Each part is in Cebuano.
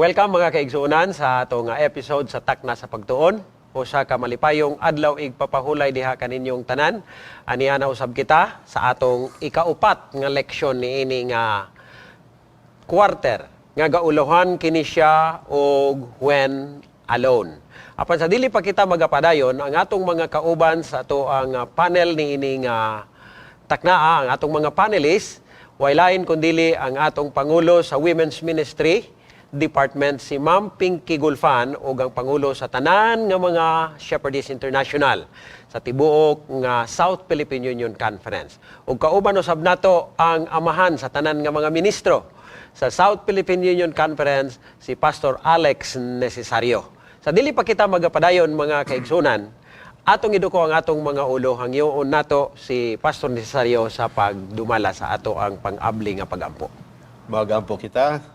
Welcome, mga kaigsuonan, sa ato nga episode sa Takna sa Pagtuon. Usa ka malipayong adlaw igpapahulay diha kaninyong tanan. Aniya na usab kita sa atong ikaupat nga leksyon niini nga quarter nga gaulohan kini siya og "When Alone". Apan sa dili pa kita magapadayon, ang atong mga kauban sa ato ang panel niini nga taknaa, ang atong mga panelists, way lain kundili ang atong pangulo sa Women's Ministry Department, si Ma'am Pinky Gulfan, ug ang pangulo sa tanan nga mga Shepherdess International sa tibuok nga South Philippine Union Conference. Ug kauban usab nato ang amahan sa tanan nga mga ministro sa South Philippine Union Conference, si Pastor Alex Necesario. Sa dili pa kita magapadayon, mga kaigsunan, atong iduko ang atong mga ulo, hangyoon nato si Pastor Necesario sa pagdumala sa ato ang pang-abli nga pagampo. Magampo kita.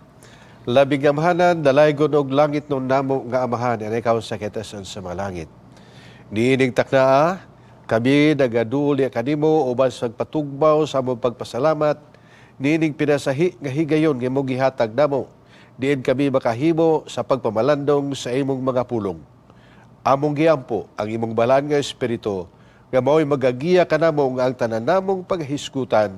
Labing gamhanan, dalaygon og langitnon namo nga Amahan, ang ikaw sa katasan sa mga langit. Niining taknaa, kami nagaduol kanimo uban sa pagpatugbaw sa among pagpasalamat niining pinasahi nga higayon nga imong gihatag namo diin kami makahimo sa pagpamalandong sa imong mga pulong. Among giampo ang imong balaan nga Espiritu nga mao'y magagiya kanamo nga ang tanan namong paghisgutan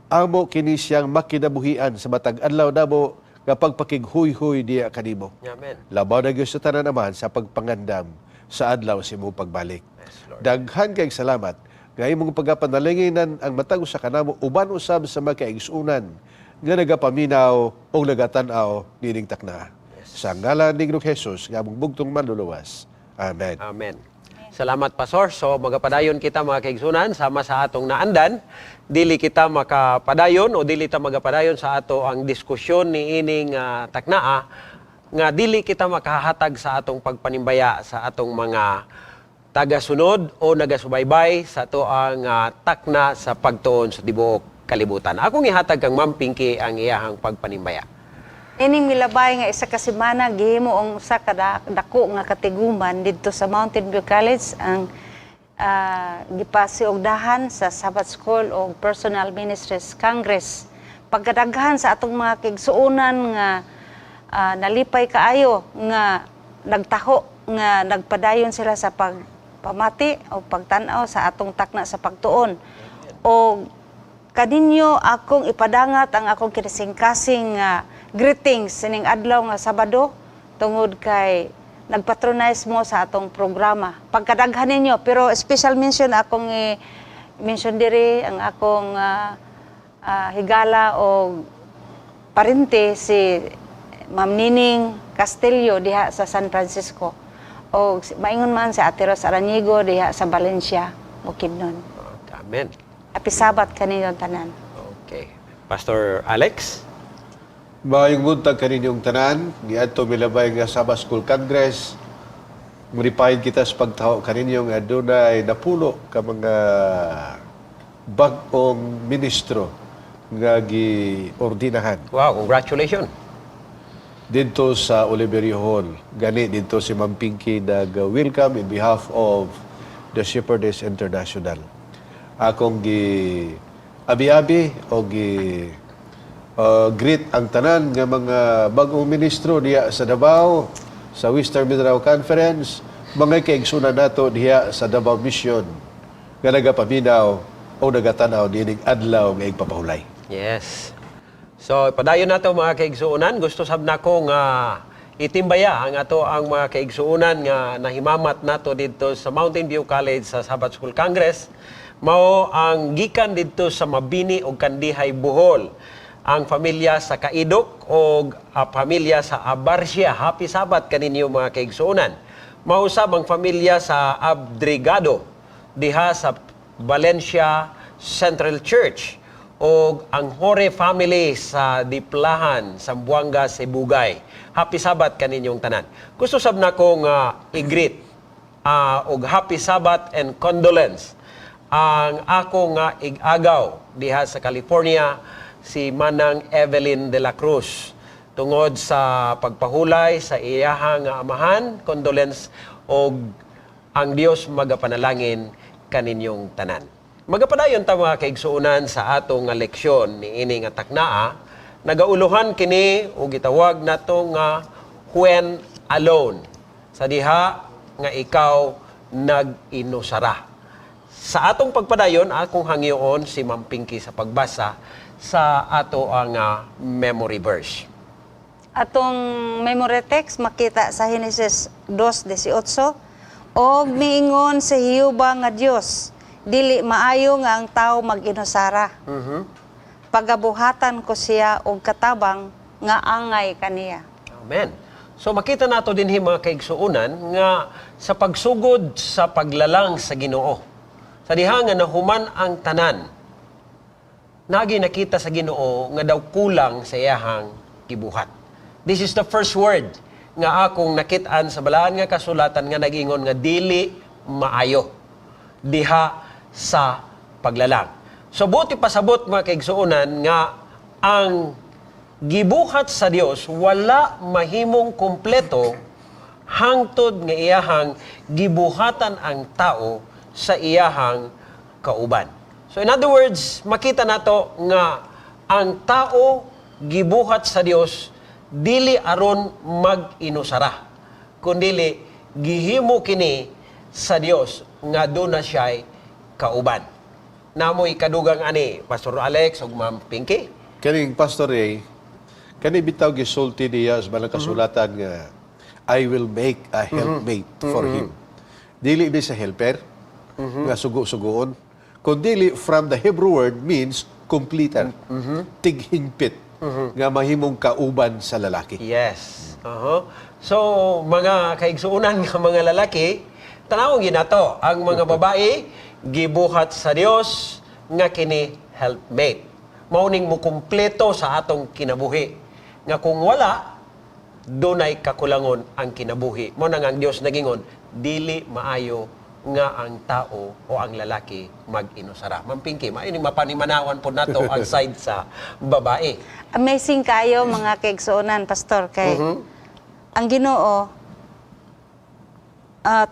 amo kini siyang makinabuhian sa matag adlaw namo nga pagpakighuyhoy diya kanimo. Amen. Labaw na gyud sa tanan naman sa pagpangandam sa adlaw sa imong pagbalik. Yes, Lord. Daghan kay salamat nga imong pagapanalanginan ang matag usa kanamo uban usab sa mga kaigsuonan nga nagapaminaw o nagatan-aw nining takna. Sa ngalan ni Ginoong Jesus nga among bugtong manluluwas. Amen. Amen. Salamat, Pastor. So magapadayon kita, mga kaigsunan, sama sa atong naandan. Dili kita makapadayon o dili ta magapadayon sa ato ang diskusyon ni ining taknaa nga dili kita makahatag sa atong pagpanimbaya sa atong mga tagasunod o nagasubaybay sa ato ang takna sa pagtuon sa tibuok kalibutan. Akong ihatag kang Ma'am Pinky ang iyahang pagpanimbaya. Ining milabay nga isa ka semana, gihimo ang usa ka dako nga katiguman didto sa Mountain View College ang gipasiugdahan sa Sabbath School o Personal Ministries Congress. Pagkadaghan sa atong mga kaigsuonan nga nalipay kaayo nga nagtaho, nga nagpadayon sila sa pagpamati o pagtan-aw sa atong takna sa pagtuon. O kaninyo akong ipadangat ang akong kinasingkasing nga greetings sining adlaw nga Sabado tungod kay nagpatronize mo sa atong programa. Pagkadaghan ninyo, pero special mention akong i-mention diri ang akong higala o parente, si Ma'am Nining Castillo diha sa San Francisco. O maingon man si Ate Ros Aranigo diha sa Valencia, Bukidnon. Amen. Happy Sabbath kaninyong tanan. Okay. Pastor Alex? Maayong buntag kaninyong tanan, niadto milabay nga Sabbath School Congress. Muripahin kita sa pagtaho kaninyo nga adunay napulo ka mga bag-ong ministro nga giordinahan Wow, congratulations. Didto sa Oliverio Hall. Gani didto si Ma'am Pinky nag-welcome in behalf of the Shepherdess International. Akong gi abi-abi o gi greet ang tanan nga mga bagong ministro diha sa Davao, sa Western Mindanao Conference, mga kaigsunan nato diha sa Davao Mission nga nagapaminaw o nagatanaw niining adlaw nga igpapahulay. Yes. So, padayon nato, mga kaigsuonan. Gusto sab nako nga itimbaya ang ato ang mga kaigsuonan nga nahimamat nato didto sa Mountain View College sa Sabbath School Congress. Mao ang gikan didto sa Mabini ug Kandihay, Bohol. Ang pamilya sa Kaidok og pamilya sa Abarcia. Happy Sabbath kaninyo, mga kaigsuonan. Mao usab ang pamilya sa Abdrigado diha sa Valencia Central Church o ang Hore family sa Diplahan, Zamboanga, Sibugay. Happy Sabbath kaninyong tanan. Gusto sab nako nga i-greet og Happy Sabbath and condolence ang ako nga ig-agaw diha sa California, si Manang Evelyn de la Cruz, tungod sa pagpahulay sa iyaha nga amahan. Condolence og ang Dios magapanalangin kaninyong tanan. Magapadayon ta, mga kaigsuonan, sa atong nga leksyon ni ini nga taknaa Nagauluhan kini o gitawag nato nga "When Alone", sa diha nga ikaw nag-inusara. Sa atong pagpadayon, akong hangyoon si Ma'am Pinky sa pagbasa sa ato ang memory verse. Atong memory text makita sa Genesis 2:18. "Og miingon si Jehova nga Dios, dili maayo nga ang tao mag-inusara. Pagabuhatan ko siya og katabang nga angay kaniya." Amen. So makita nato dinhi, mga kaigsuonan, nga sa pagsugod sa paglalang sa Ginoo, sa diha nga nahuman ang tanan, nagi nakita sa Ginoo nga daw kulang sa iyahang gibuhat. This is the first word nga akong nakit-an sa balaan nga kasulatan nga nagingon nga dili maayo diha sa paglalang. So buot ipasabot, mga kaigsuonan, nga ang gibuhat sa Dios wala mahimong kumpleto hangtod nga iyahang gibuhatan ang tao sa iyahang kauban. So in other words, makita nato nga ang tao gibuhat sa Dios dili aron mag-inusara, kundili gihimo kini sa Dios nga duna siya'y kauban. Namoy kadugang ani, Pastor Alex ug Ma'am Pinky? Kaning Pastor Ray, kani bitaw gisulti niya sa balang kasulatan nga "I will make a helpmate for him." Dili ni sa helper nga sugo-sugoon, kundili from the Hebrew word means completer, tighinpit nga mahimong kauban sa lalaki. Yes. So, mga kaigsuunan nga mga lalaki, tanawon ginato ang mga babae gibuhat sa Dios nga kini helpmate. Mao ning mukumpleto sa atong kinabuhi. Nga kung wala, dunay kakulangon ang kinabuhi. Mao na nga ang Dios nagingon, dili maayo nga ang tao o ang lalaki mag-inusara. Ma'am Pinky, maayo ning mapanimanawan po nato ang side sa babae. Amazing kayo, mga kaigsuonan, Pastor, kay ang Ginoo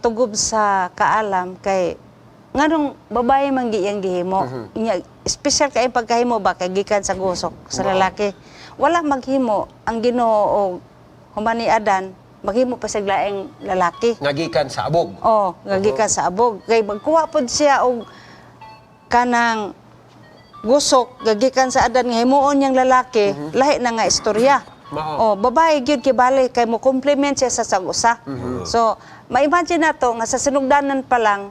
tugob sa kaalam kay nganong babae man giyang gihimo. Nya, special kay pagkahimo ba kay gikan sa gusok sa lalaki. Wala maghimo ang Ginoo og human ni Adan, maghimo pa sa laing lalaki. Nga gikan sa abog. Oh, nga gikan sa abog. Kay magkuha pod siya og kanang gusok nga gikan sa Adan nga himuon niyang lalaki, lahi na nga istorya. Mao. Oh, babae gyud kibali kay mo complement siya sa sag-usa. So, ma-imagine nato nga sa sinugdanan pa lang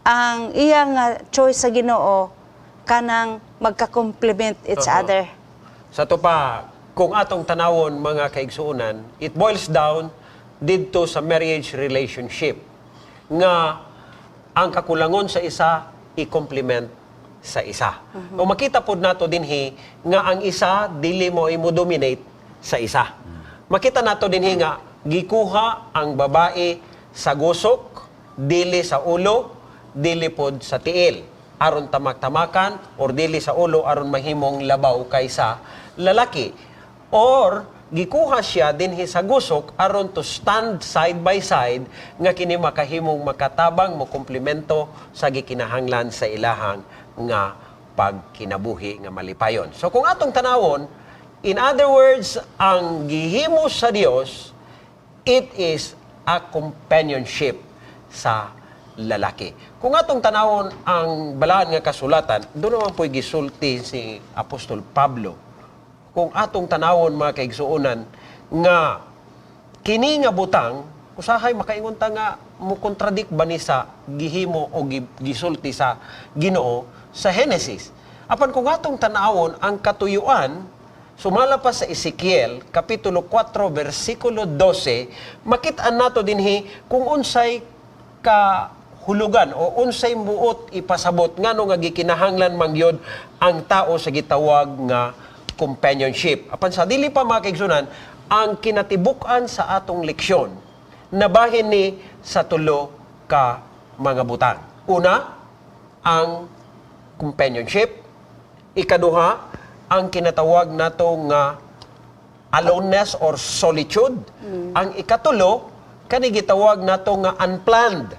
ang iya nga choice sa Ginoo kanang magka-complement each other. Sa to pa, kung atong tanawon, mga kaigsuonan, it boils down didto sa marriage relationship nga ang kakulangon sa isa i-complement sa isa. O makita pod nato dinhi nga ang isa dili mo imo-dominate sa isa. Makita nato dinhi nga gikuha ang babae sa gusok, dili sa ulo, dili pod sa tiil aron tamak-tamakan or dili sa ulo aron mahimong labaw kaysa lalaki. Or gikuha siya dinhi sa gusok aron to stand side by side nga kini makahimong makatabang, mo komplemento sa gikinahanglan sa ilahang nga pagkinabuhi nga malipayon. So kung atong tanawon, in other words, ang gihimo sa Dios, it is a companionship sa lalaki. Kung atong tanawon ang balaan nga kasulatan, doon naman po'y gisulti si Apostol Pablo. Kung atong tanawon, mga kaigsuonan, nga kini nga butang, usahay makaingon ta nga mo contradict ba ni sa gihimo o gisulti sa Ginoo sa Genesis. Apan kung atong tanawon ang katuyuan sumala pa sa Ezekiel kapitulo 4 bersikulo 12, makit-an nato dinhi kung unsay kahulugan o unsay muot ipasabot ngano nga gikinahanglan mangyod ang tao sa gitawag nga companionship. Apan sa dili pa, mga kaigsunan, ang kinatibuk-an sa atong leksyon nabahin ni sa tulo ka mga butang. Una, ang companionship. Ikaduha, ang kinatawag nato nga aloneness or solitude. Ang ikatulo, kani gitawag nato nga unplanned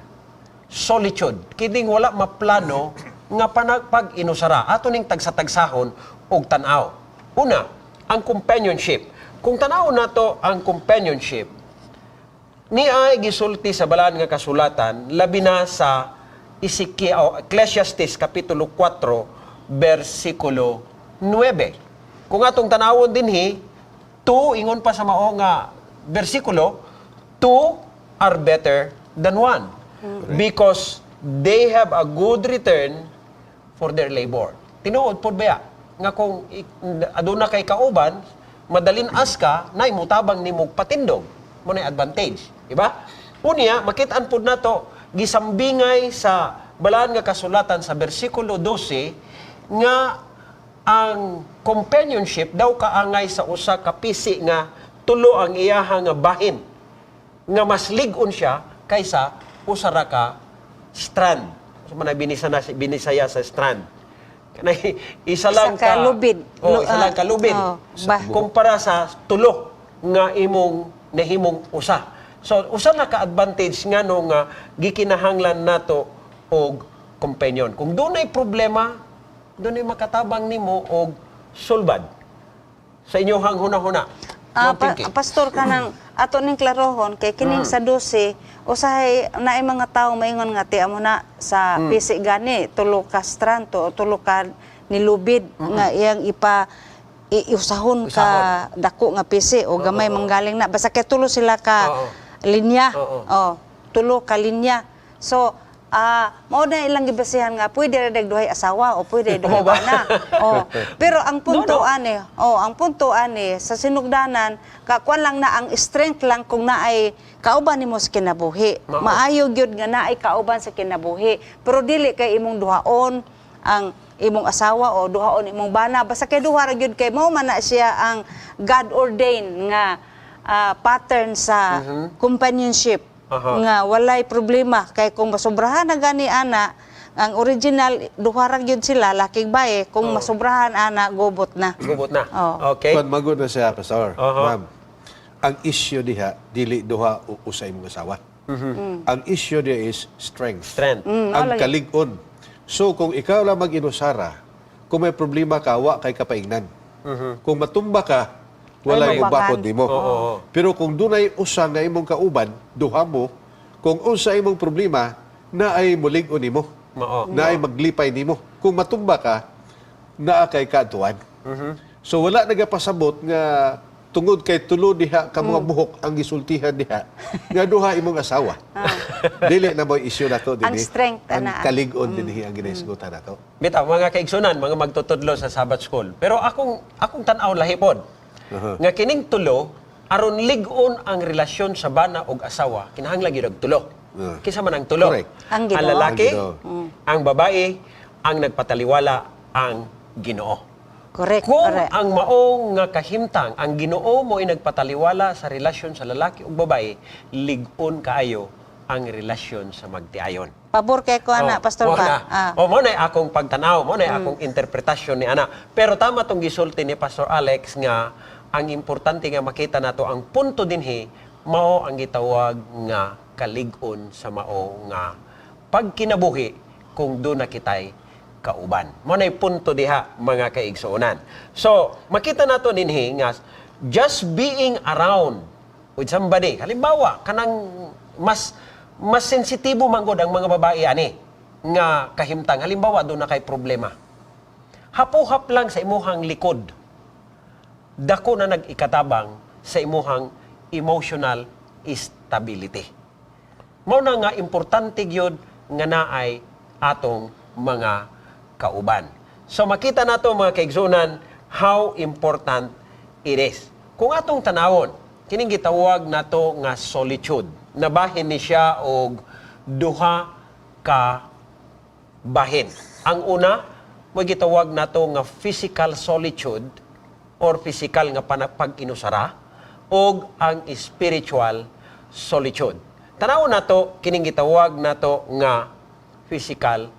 solitude. Kining wala maplano nga panagpag inusara. Ato ning tagsa-tagsahon og tan-aw. Una, Ang companionship. Kung tanaw nato ang companionship, ni ay gisulti sa balaan nga kasulatan, labi na sa Ezekiel, o Ecclesiastes kapitulo 4 bersikulo 9. Kung atong tanawon dinhi, two, ingon pa sa mao nga bersikulo, two are better than one because they have a good return for their labor. Tinuod pod ba nga kung aduna kay kauban, madalin as ka, nay mutabang nimo patindog. Mao na advantage, di ba? Unya, makit-an pod nato gisambingay sa balaan nga kasulatan sa bersikulo 12 nga ang companionship daw kaangay sa usa ka pisi nga tulo ang iyaha nga bahin nga mas lig-on siya kaysa usa ra ka strand. So man binisa na binisaya sa strand. Kanay isa lang Isa ka lubid. Oh, isa lang ka lubid. Oh, ba. Kumpara sa tulo nga imong nahimong usa. So usa na ka advantage nga no nga gikinahanglan nato og companion. Kung dunay problema, dunay makatabang nimo og sulbad sa inyong hunahuna. Ah, Ma'am Pinky. Pastor, kanang ato ning klarohon kay kining sa 12, usahay naay mga tawo maingon nga ti amo na sa pisi gani tulo ka strand to o tulo ka nilubid nga iyang ipa iusahon ka dako nga pisi o gamay manggaling na basta kay tulo sila ka linya. Oh, tulo ka linya. So mao na ilang gibasihan nga pwede ra dag duhay asawa o pwede duhay Oo ba? bana. Oh, pero ang punto No, no. ani, oh, ang punto ani sa sinugdanan, kakuan lang na ang strength lang kung naay kauban nimo sa kinabuhi. Mao. Maayo gyud nga naay kauban sa kinabuhi, pero dili kay imong duhaon ang imong asawa o duhaon imong bana, basta kay duha ra gyud kay mao man na siya ang God ordained nga pattern sa companionship nga walay problema kay kung masobrahan na gani ana, ang original duha ra gyud sila laking bae, kung masobrahan ana, gubot na. Gubot na. Oo. Okay. Kung magod na siya, Pastor, ma'am, ang issue diha, dili duha o usa imong asawa. Ang issue diha is strength. Strength. Ang lagi. kalig-on. So, kung ikaw lang mag-inusara, kung may problema ka, wa kay kapaingnan. Kung matumba ka, walay Ay, mubakod mabakan. nimo. Pero kung dunay usa nga imong kauban, duha mo, kung unsa imong problema, na ay mulig-on nimo. Mao. Na ay maglipay nimo. Kung matumba ka, naa kay kaatuan. So wala nagapasabot nga tungod kay tulo diha ka mga buhok ang gisultihan diha nga duha imong asawa. Dili na mo issue nato Ang dinhi. strength, ang ana. kalig-on dinhi ang ginahisgutan nato. Bitaw, mga kaigsunan, mga magtutudlo sa Sabbath School. Pero akong akong tan-aw lahi pod. Nga kining tulo, aron lig-on ang relasyon sa bana og asawa, kinahanglan gyud og tulo. Kinsa man ang tulo? Correct. Ang Ginoo. Ang lalaki, Ang Ginoo. ang babae, ang nagpataliwala, ang Ginoo. Correct. Kung Correct. ang maong nga kahimtang, ang Ginoo mo ay nagpataliwala sa relasyon sa lalaki ug babae, lig-on kaayo ang relasyon sa magtiayon. Pabor kay ko ana, Oh, Pastor mo pa. na. Ah. Oh, mo na akong pagtanaw, mo na akong interpretasyon ni ana. Pero tama tong gisulti ni Pastor Alex nga ang importante nga makita nato ang punto dinhi mao ang gitawag nga kalig-on sa mao nga pagkinabuhi kung do na kitay kauban. Mo na punto diha, mga kaigsuonan. So, makita nato dinhi nga just being around with somebody. Halimbawa, kanang mas mas sensitibo man gud ang mga babae ani nga kahimtang. Halimbawa, doon na kay problema. Hapuhap lang sa imuhang likod. Dako na nag-ikatabang sa imuhang emotional stability. Mao na nga importante gyud nga naay atong mga kauban. So makita nato, mga kaigsunan, how important it is. Kung atong tanawon, kining gitawag nato nga solitude. Nabahin ni siya og duha ka bahin. Ang una, mo gitawag nato nga physical solitude or physical nga pag-inusara og ang spiritual solitude. Tanaw nato kining gitawag nato nga physical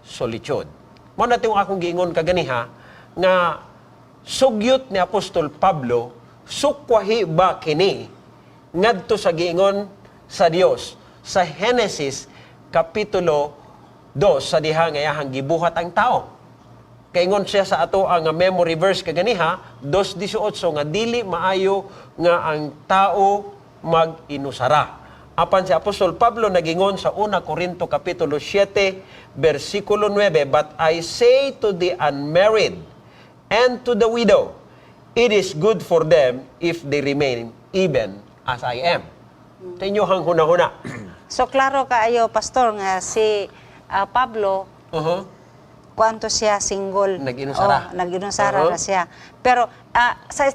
solitude. Mao na yung akong giingon kaganiha nga sugyot ni Apostol Pablo, sukwahi ba kini ngadto sa giingon sa Dios sa Genesis kapitulo 2 sa diha nga iyahang gibuhat ang tao? Kaingon siya sa ato ang memory verse kaganiha, 2:18, nga dili maayo nga ang tao mag-inusara. Apan si Apostol Pablo nagingon sa 1 Korinto kapitulo 7 bersikulo 9, "But I say to the unmarried and to the widow, it is good for them if they remain even as I am." Sa inyohang hunahuna. So klaro kaayo, Pastor, nga si Pablo, kuanto siya, single. Nag-inusara. Oh, nag-inusara na siya. Pero sa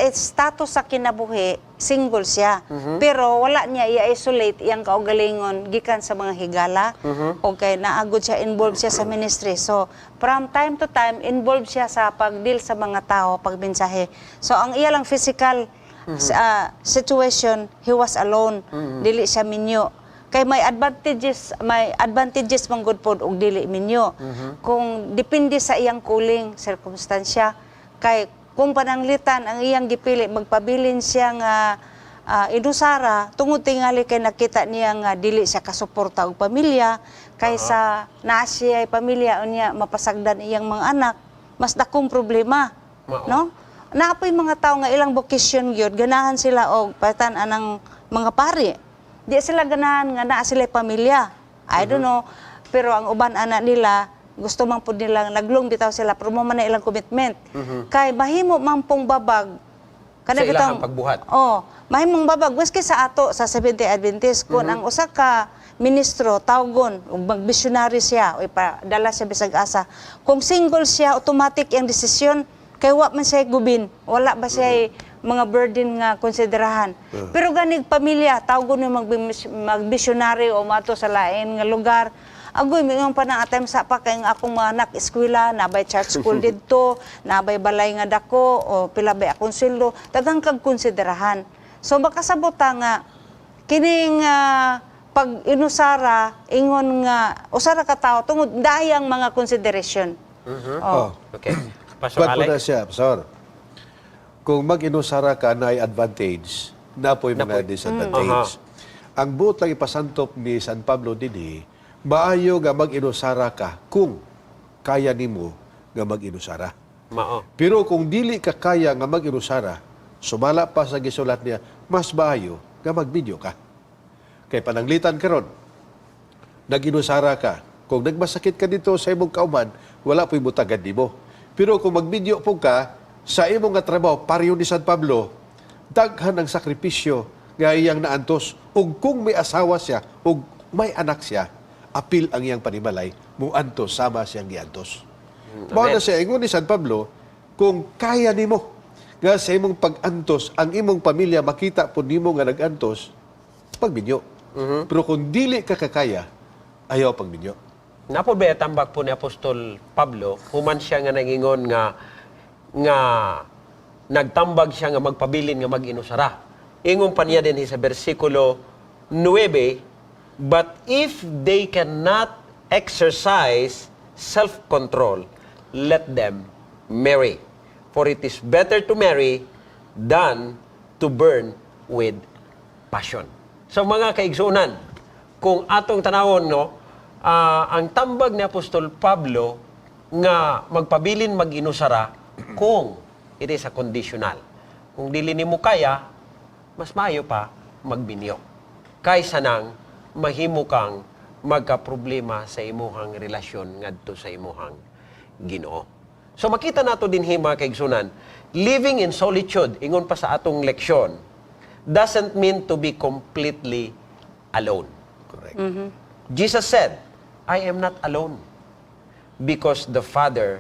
status sa kinabuhi, single siya. Pero wala niya i-isolate iyang kaugalingon gikan sa mga higala. Okay, naagod siya, involved siya sa ministry. So, from time to time, involved siya sa pag-deal sa mga tao, pagmensahe. So, ang iya lang physical situation, he was alone. Dili siya minyo. Kay may advantages man gud pod og dili minyo. Kung depende sa iyang calling, sirkumstansya, kay kung pananglitan ang iyang gipili magpabilin siya nga inusara tungod tingali kay nakita niya nga dili siya kasuporta og pamilya kaysa naa siya pamilya, unya mapasagdan iyang mga anak, mas dakong problema. Mao. No, naa poy mga tao nga ilang vocation gyud, ganahan sila og patan anang mga pari. Di sila ganahan nga naa sila pamilya. I don't know, pero ang uban ana nila gusto man pud nila naglong bitaw sila, pero mo man na ilang commitment. Kay mahimo man pong babag Sa ilahang pagbuhat. Oh, mahimong babag maski sa ato sa Seventh-day Adventist kun ang usa ka ministro tawgon ug mag-missionary siya o ipadala siya bisag asa. Kung single siya, automatic ang desisyon kay wa man siya gubin, wala ba siya mga burden nga konsiderahan. Pero ganig pamilya, tawgon yung mag-missionary o mato sa lain nga lugar. Agoy, mingon pa na atime sa pa kay ang akong mga anak eskwela, nabay church school didto, nabay balay nga dako o pila bay akong sweldo, daghang kag konsiderahan. So makasabot ta nga kining pag inusara ingon nga usara ka tawo tungod dayang mga consideration. Oh. Oh. Okay. Pastor Kwan po na Alex. siya, Pastor. Kung mag-inusara ka na ay advantage, na po'y mga disadvantage. Ang buot lang ipasantop ni San Pablo dinhi, maayo nga mag-inusara ka kung kaya nimo nga mag-inusara. Mao. Pero kung dili ka kaya nga mag-inusara, sumala pa sa gisulat niya, mas maayo nga magbinyo ka. Kay pananglitan karon, nag-inusara ka. Kung nagmasakit ka dito sa imong kauban, wala po'y butagan nimo. Pero kung magbinyo po ka, sa imong nga trabaho, pareho ni San Pablo, daghan ang sakripisyo nga iyang naantos. Ug kung may asawa siya, ug may anak siya, apil ang iyang panimalay, muantos sama siyang giantos. Mao na siya, ingon ni San Pablo, kung kaya nimo nga sa imong pag-antos, ang imong pamilya makita po nimo nga nag-antos, pagbinyo. Pero kung dili ka kakaya, ayaw pagbinyo. Napo ba tambak po ni Apostol Pablo, human siya nga nangingon nga nga nagtambag siya nga magpabilin nga mag-inusara. Ingon pa niya din sa bersikulo 9, "But if they cannot exercise self-control, let them marry. For it is better to marry than to burn with passion." So mga kaigsunan, kung atong tanawon, no, ang tambag ni Apostol Pablo nga magpabilin mag-inusara kung it is a conditional. Kung dili nimo kaya, mas maayo pa magbinyo kaysa nang mahimo kang magka-problema sa imuhang relasyon ngadto sa imuhang Ginoo. So makita nato dinhi, mga kaigsunan, living in solitude, ingon pa sa atong leksyon, doesn't mean to be completely alone. Correct. Jesus said, "I am not alone because the Father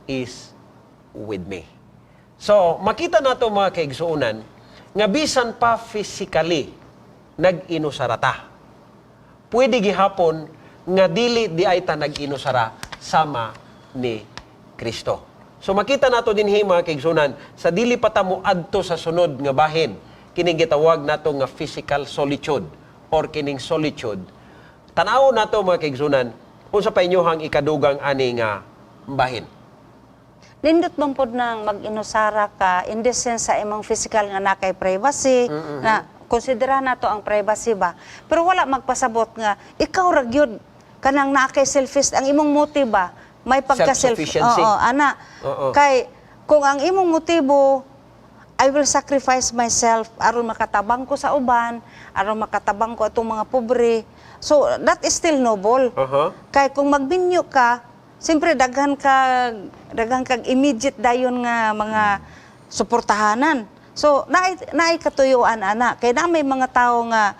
is with me." So, makita nato, mga kaigsuonan, nga bisan pa physically nag-inusara ta, pwede gihapon nga dili di ay ta nag-inusara sama ni Kristo. So makita nato dinhi, mga kaigsuonan, sa dili pa ta mo adto sa sunod nga bahin, kining gitawag nato nga physical solitude or kining solitude. Tan-awon nato, mga kaigsuonan, unsa pa inyohang ikadugang ani nga bahin. Nindot man pod nang mag-inusara ka in the sense sa imong physical nga na kay privacy na konsidera nato ang privacy ba, pero wala magpasabot nga ikaw ra gyud kanang naa kay selfish ang imong motive ba. May pagka self. Self-sufficiency. Oo, ana. Kay kung ang imong motibo, "I will sacrifice myself aron makatabang ko sa uban, aron makatabang ko atong mga pobre." So that is still noble. Kay kung magminyo ka, siyempre daghan kag immediate dayon nga mga suportahanan. So naay katuyuan ana kay na may mga tawo nga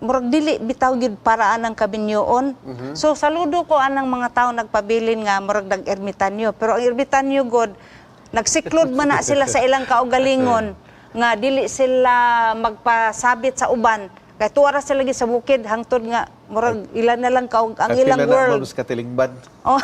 murag dili bitaw gyud para anang kaminyoon. So saludo ko anang mga tawo nagpabilin nga murag nag-ermitanyo. Pero ang ermitanyo god, nagsiklod man na sila sa ilang kaugalingon nga dili sila magpasabit sa uban. Kay tuwa ra sila gi sa bukid hangtod nga murag ilan na lang kaog ang ilang Kapila na, world. ma'am, sa katilingban. Oh.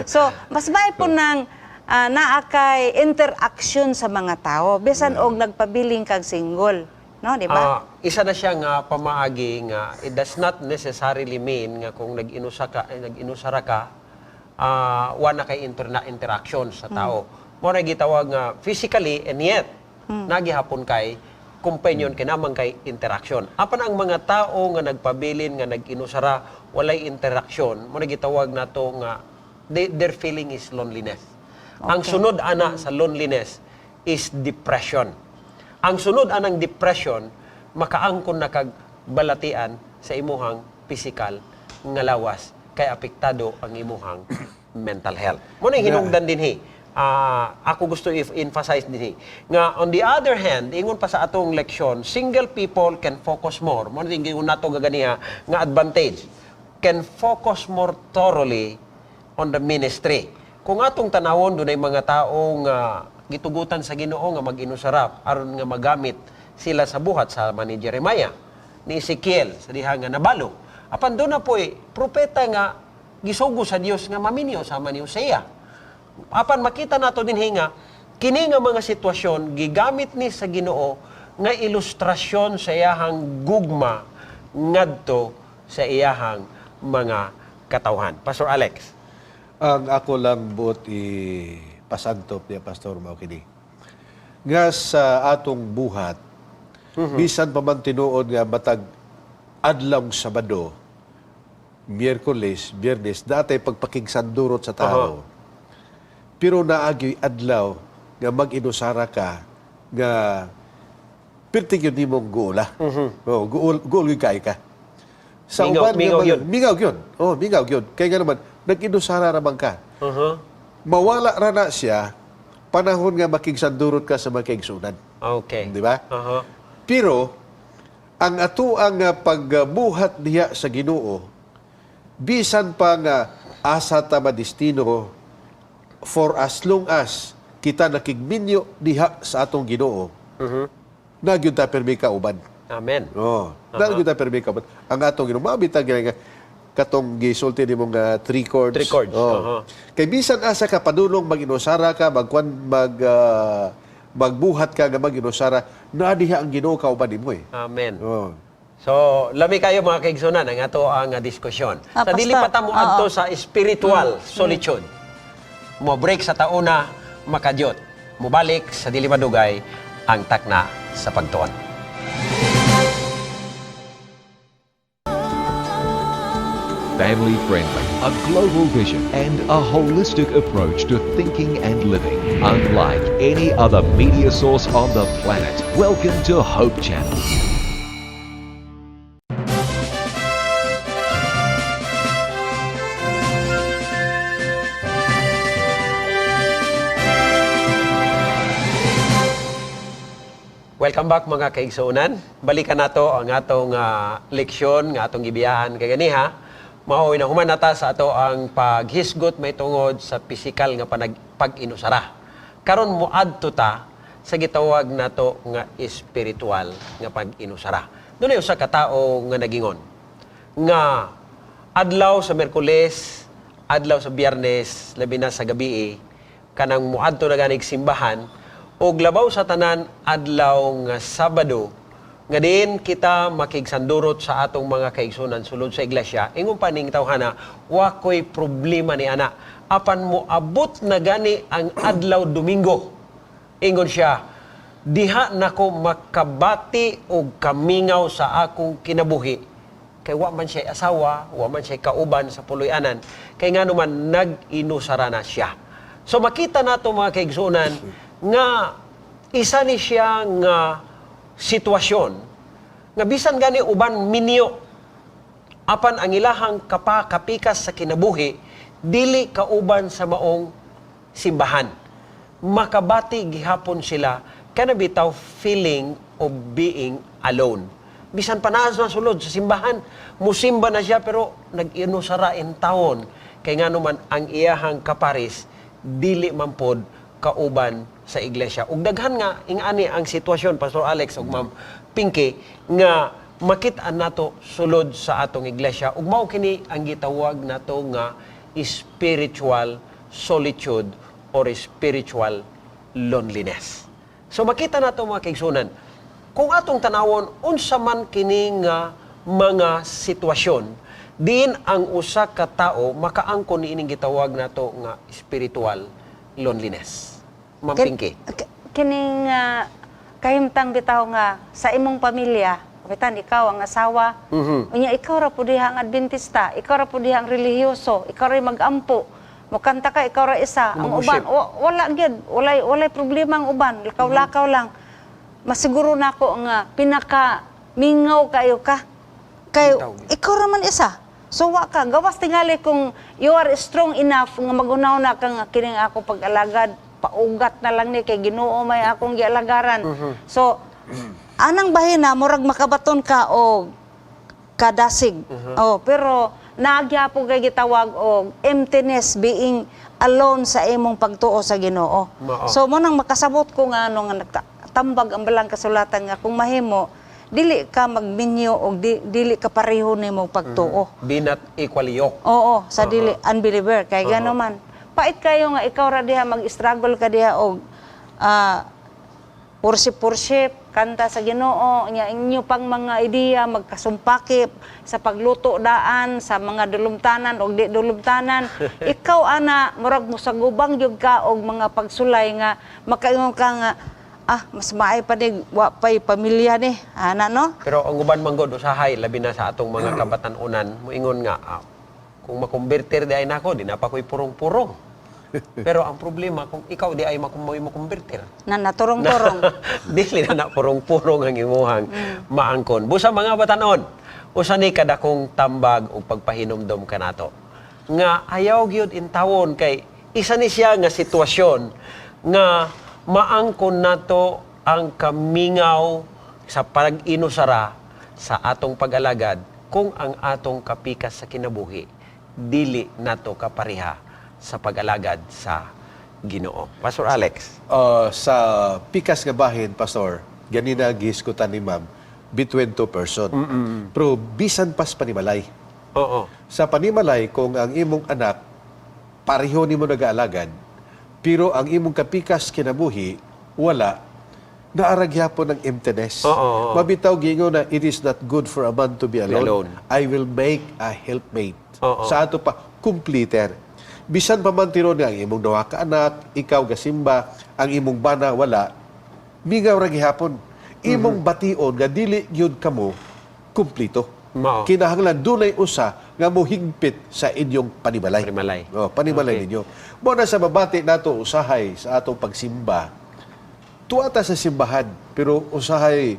So, mas may po nang naa kay interaction sa mga tao bisan og nagpabiling kag single, no, di ba? Isa na siya nga pamaagi nga it does not necessarily mean nga kung nag-inusa ka, eh, nag-inusara ka, wa na kay interaction sa tao. Mo na gitawag nga physically and yet nagihapon kay companion kinamang kay interaction. Apan ang mga tao nga nagpabilin nga nag-inusara walay interaction, mo na gitawag nato nga their feeling is loneliness. Ang sunod ana sa loneliness is depression. Ang sunod anang depression, makaangkon na kag balatian sa imuhang physical nga lawas kay apektado ang imuhang mental health. Mo na hinungdan dinhi. Ako gusto i-emphasize dinhi nga on the other hand, ingon pa sa atong leksyon, single people can focus more. Mo na ingon nato gaganiha nga advantage. Can focus more thoroughly on the ministry. Kung atong tanawon, dunay mga taong gitugutan sa Ginoo nga mag-inusarap aron nga magamit sila sa buhat sa ni Jeremiah, ni Ezekiel sa diha nga nabalo. Apan doon na po'y propeta nga gisugo sa Dios nga maminyo sama ni Hosea. Apan makita nato dinhi nga kini nga mga sitwasyon gigamit ni sa Ginoo nga ilustrasyon sa iyahang gugma ngadto sa iyahang mga katawhan. Pastor Alex. Ang ako lang buot ipasantop niya, Pastor, mao kini. Nga sa atong buhat, bisan pa man tinuod nga matag adlawng Sabado, Miyerkules, Biyernes, dati pagpakigsandurot sa tao. Pero naagyo'y adlaw nga mag-inusara ka nga pirti gyud nimong guola. Oh, guol guol gyud kay ka. Sa Mingaw- uban nga mingaw yun. Mingaw gyud. Oh, mingaw gyud. Kay nga naman nag-inusara ra man ka. Mawala ra na siya panahon nga makigsandurot ka sa makigsunan. Okay. Di ba? Uh-huh. Pero ang ato ang pagbuhat niya sa Ginoo, bisan pa nga asa ta madestino, for as long as kita nakigminyo diha sa atong Ginoo, na gyud ta permi kauban. Amen. Oh, na gyud ta permi kauban. Ang atong Ginoo mabitag nga katong gisulti nimo nga three chords. Three chords, Oh. aha. Kay bisan asa ka padulong mag-inusara ka, magkwan mag magbuhat ka nga mag-inusara, naa diha ang Ginoo kauban nimo eh. Amen. Oh. So, lami kayo mga kaigsunan ang ato ang diskusyon. Sa dili Pastor. pa ta mo adto sa spiritual solitude. Mo break sa tauna makadyot. Mubalik sa dili madugay ang takna sa pagtuon. Family friendly, a global vision, and a holistic approach to thinking and living. Unlike any other media source on the planet. Welcome to Hope Channel. Welcome back mga kaigsuonan. Balikan nato ang atong leksyon nga atong gibiyahan kaganiha. Maoy na human nata sa ato ang paghisgot may tungod sa pisikal nga pag-inusara. Karon moadto ta sa gitawag nato nga espiritual nga pag-inusara. Dunay usa ka tawo nga nagingon nga adlaw sa Miyerkules, adlaw sa Biyernes, labi na sa gabi, kanang muadto na ganig simbahan ug labaw sa tanan adlaw nga Sabado nga diin kita makigsandurot sa atong mga kaigsunan sulod sa iglesia. Ingon pa ning tawhana, wa ko'y problema ni ana, apan moabot na gani ang adlaw Domingo, ingon siya, diha nako makabati og kamingaw sa akong kinabuhi. Kay wa man siya asawa, wa man siya kauban sa puloy-anan, kay ngano man nag-inusara na siya. So makita nato, mga kaigsuonan, nga isa ni siya nga sitwasyon nga bisan gani uban minyo, apan ang ilahang kapikas sa kinabuhi dili kauban sa maong simbahan, makabati gihapon sila kana bitaw feeling of being alone. Bisan pa naa sa sulod sa simbahan, musimba na siya, pero nag-inusara in taon kay ngano man ang iyahang kaparis dili man pod kauban sa iglesia. Ug daghan nga ingani ang sitwasyon, Pastor Alex ug Ma'am Pinky, nga makit-an nato sulod sa atong iglesia, ug mao kini ang gitawag nato nga spiritual solitude or spiritual loneliness. So makita nato, mga kaigsunan, kung atong tanawon unsa man kini nga mga sitwasyon diin ang usa ka tawo makaangkon niining gitawag nato nga spiritual loneliness. Ma'am Pinky. Kining kahimtang bitaw nga sa imong pamilya, kapitan, ikaw ang asawa, unya ikaw ra pud diha ang Adventista, ikaw ra pud diha ang relihiyoso, ikaw ra magampo. Mukanta ka, ikaw ra isa. Ang uban, Mag-worship. wala gyud, walay problema ang uban, lakaw-lakaw lang. Masiguro nako nga pinaka mingaw kayo ka. Kay Bitaw. ikaw ra man isa. So wa ka gawas tingali kung you are strong enough nga magunaw na ka nga kining ako pag-alagad, paugat na lang ni kay Ginoo may akong gialagaran. So anang bahina murag makabaton ka og kadasig. Oh, pero nagyapon kay gitawag og emptiness, being alone sa imong pagtuo sa Ginoo. Mao. So mo nang makasabot ko nga ano nga nagtambag ang balang kasulatan nga kung mahimo dili ka magminyo og dili ka pareho nimo pagtuo. Be not equally yoked. Oo, sa dili unbeliever kay gano man. Pait kayo nga ikaw ra diha mag-struggle ka diha og worship worship, kanta sa Ginoo, nya inyo pang mga ideya magkasumpakip sa pagluto daan sa mga dulumtanan og di dulumtanan. Ikaw ana murag mosagubang gyud ka og mga pagsulay nga makaingon ka nga, "Ah, mas maay pa ni wa pay pamilya ni ana," no? Pero ang uban man gud usahay, labi na sa atong mga kabatan-unan, moingon nga, "Ah, kung makumbirtir di ay nako, di na pa ko'y purong-purong." Pero ang problema kung ikaw di ay makumbirtir. Na naturong-turong. Dili na na purong-purong ang imuhang maangkon. Busa, mga batanon, usa ni kadakong tambag ug pagpahinumdom kanato nga ayaw gyud intawon kay isa ni siya nga sitwasyon nga maangkon nato ang kamingaw sa pag-inusara sa atong pag-alagad kung ang atong kapikas sa kinabuhi dili nato kapareha sa pag-alagad sa Ginoo. Pastor Alex. Sa pikas nga bahin, Pastor, ganina gihisgutan ni Ma'am, between two person. Pero bisan pas panimalay. Sa panimalay, kung ang imong anak, pareho nimo nag-aalagad, pero ang imong kapikas kinabuhi, wala, naa ra gyapon ang emptiness. Oo, oo. Mabitaw giingon na it is not good for a man to be alone. Alone. I will make a helpmate. Oo. Sa ato pa, completer. Bisan pa man tiron nga ang imong duha ka anak, ikaw gasimba, ang imong bana wala, mingaw ra gihapon. Imong bation nga dili gyud kamo kumplito. Mao. Kinahanglan dunay usa nga mohigpit sa inyong panimalay. Panimalay. Oh, panimalay ninyo. Mo na sa babati nato usahay sa atong pagsimba. Tuwa ta sa simbahan, pero usahay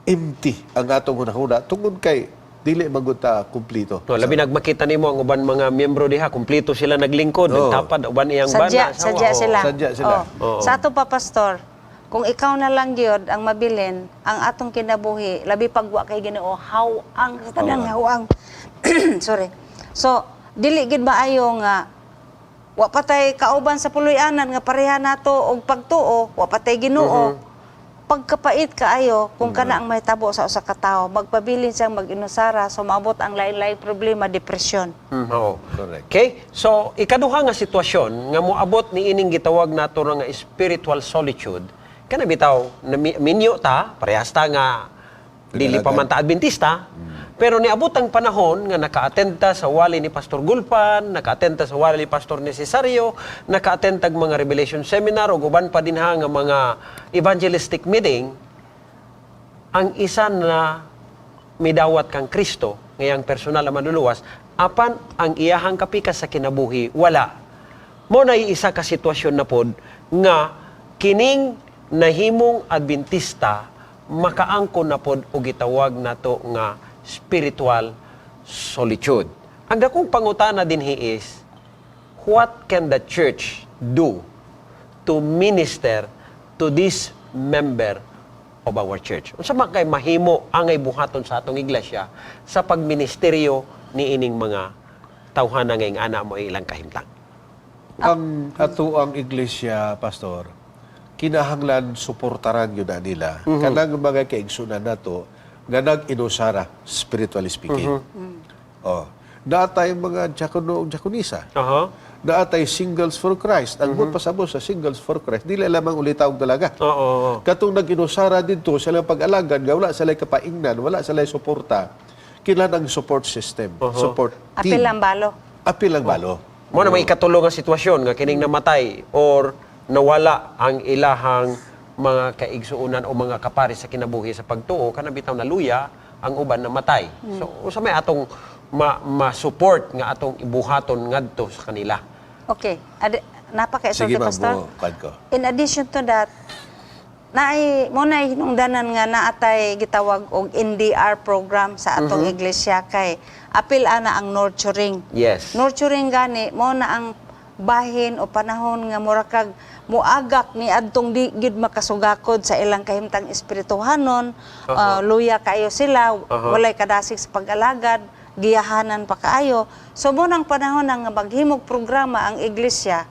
empty ang atong hunahuna tungod kay dili man gud ta kumplito. No, labi nagmakita nimo ang uban mga miyembro diha, kumpleto sila naglingkod, nagtapad uban iyang Sadya, bana. Sawa, sadya oo. sila. Sadya sila. Oh. Oo. Sa ato pa, Pastor, kung ikaw na lang gyud ang mabilin, ang atong kinabuhi, labi pagwa kay Ginoo, hawang sa tanang hawang. Sorry. So, dili gyud maayo nga wa pa tay kauban sa puloy-anan nga pareha nato og pagtuo, wa pa tay Ginoo. Pagkapait kaayo kung kana ang mahitabo sa usa ka tawo, magpabilin siyang mag-inusara, so maabot ang lain-laing problema, depression. Oo. Correct. Okay? So, ikaduha nga sitwasyon nga moabot ni ining gitawag nato nga spiritual solitude, kana bitaw na minyo ta, parehas ta nga dili pa man ta Adventista, pero niabot ang panahon nga naka-attend ta sa wali ni Pastor Gulpan, naka-attend ta sa wali ni Pastor Necesario, naka-attend tag mga revelation seminar ug uban pa dinha nga mga evangelistic meeting, ang isa na Midawat kang Kristo ngayang personal na manluluwas, apan ang iyahang kapikas sa kinabuhi wala. Mo na isa ka sitwasyon na pod nga kining nahimong Adventista makaangkon na pod og gitawag nato nga spiritual solitude. Ang dakong pangutana dinhi is, what can the church do to minister to this member of our church? Unsa man kay mahimo angay buhaton sa atong iglesia sa pagministeryo niining mga tawhana nga ana mo ilang kahimtang? Ang ato ang iglesia, Pastor, kinahanglan suportaran yun na nila. Kanang mga kaigsunan nato nga nag-inusara, spiritually speaking. Oh. Naa tay mga diakono ug diakonisa. Naa tay Singles for Christ. Ang mm pasabot sa Singles for Christ, dili lamang ulitaw dalaga. Oo. oo. Katong nag-inusara dito, sila pag-alagad, nga wala sila kapaingnan, wala sila suporta. Kinahanglan ang support system, support team. Apil ang balo. Apil ang balo. Mo na may ikatulo nga sitwasyon nga kining namatay or nawala ang ilahang mga kaigsuonan o mga kapari sa kinabuhi sa pagtuo, kana bitaw naluya ang uban namatay. So usa may atong ma-support nga atong ibuhaton ngadto sa kanila? Okay. Napaka Sige, ma'am, Pastor. mo, kuwan ko. In addition to that, naay mo na hinungdanan nga naatay gitawag og NDR program sa atong iglesia kay apil ana ang nurturing. Nurturing gani mo na ang bahin o panahon nga mura kag muagak ni adtong di gid makasugakod sa ilang kahimtang espirituhanon, luya kaayo sila, walay kadasig sa pag-alagad, giyahanan pa kaayo. So mo nang panahon na nga maghimog programa ang iglesia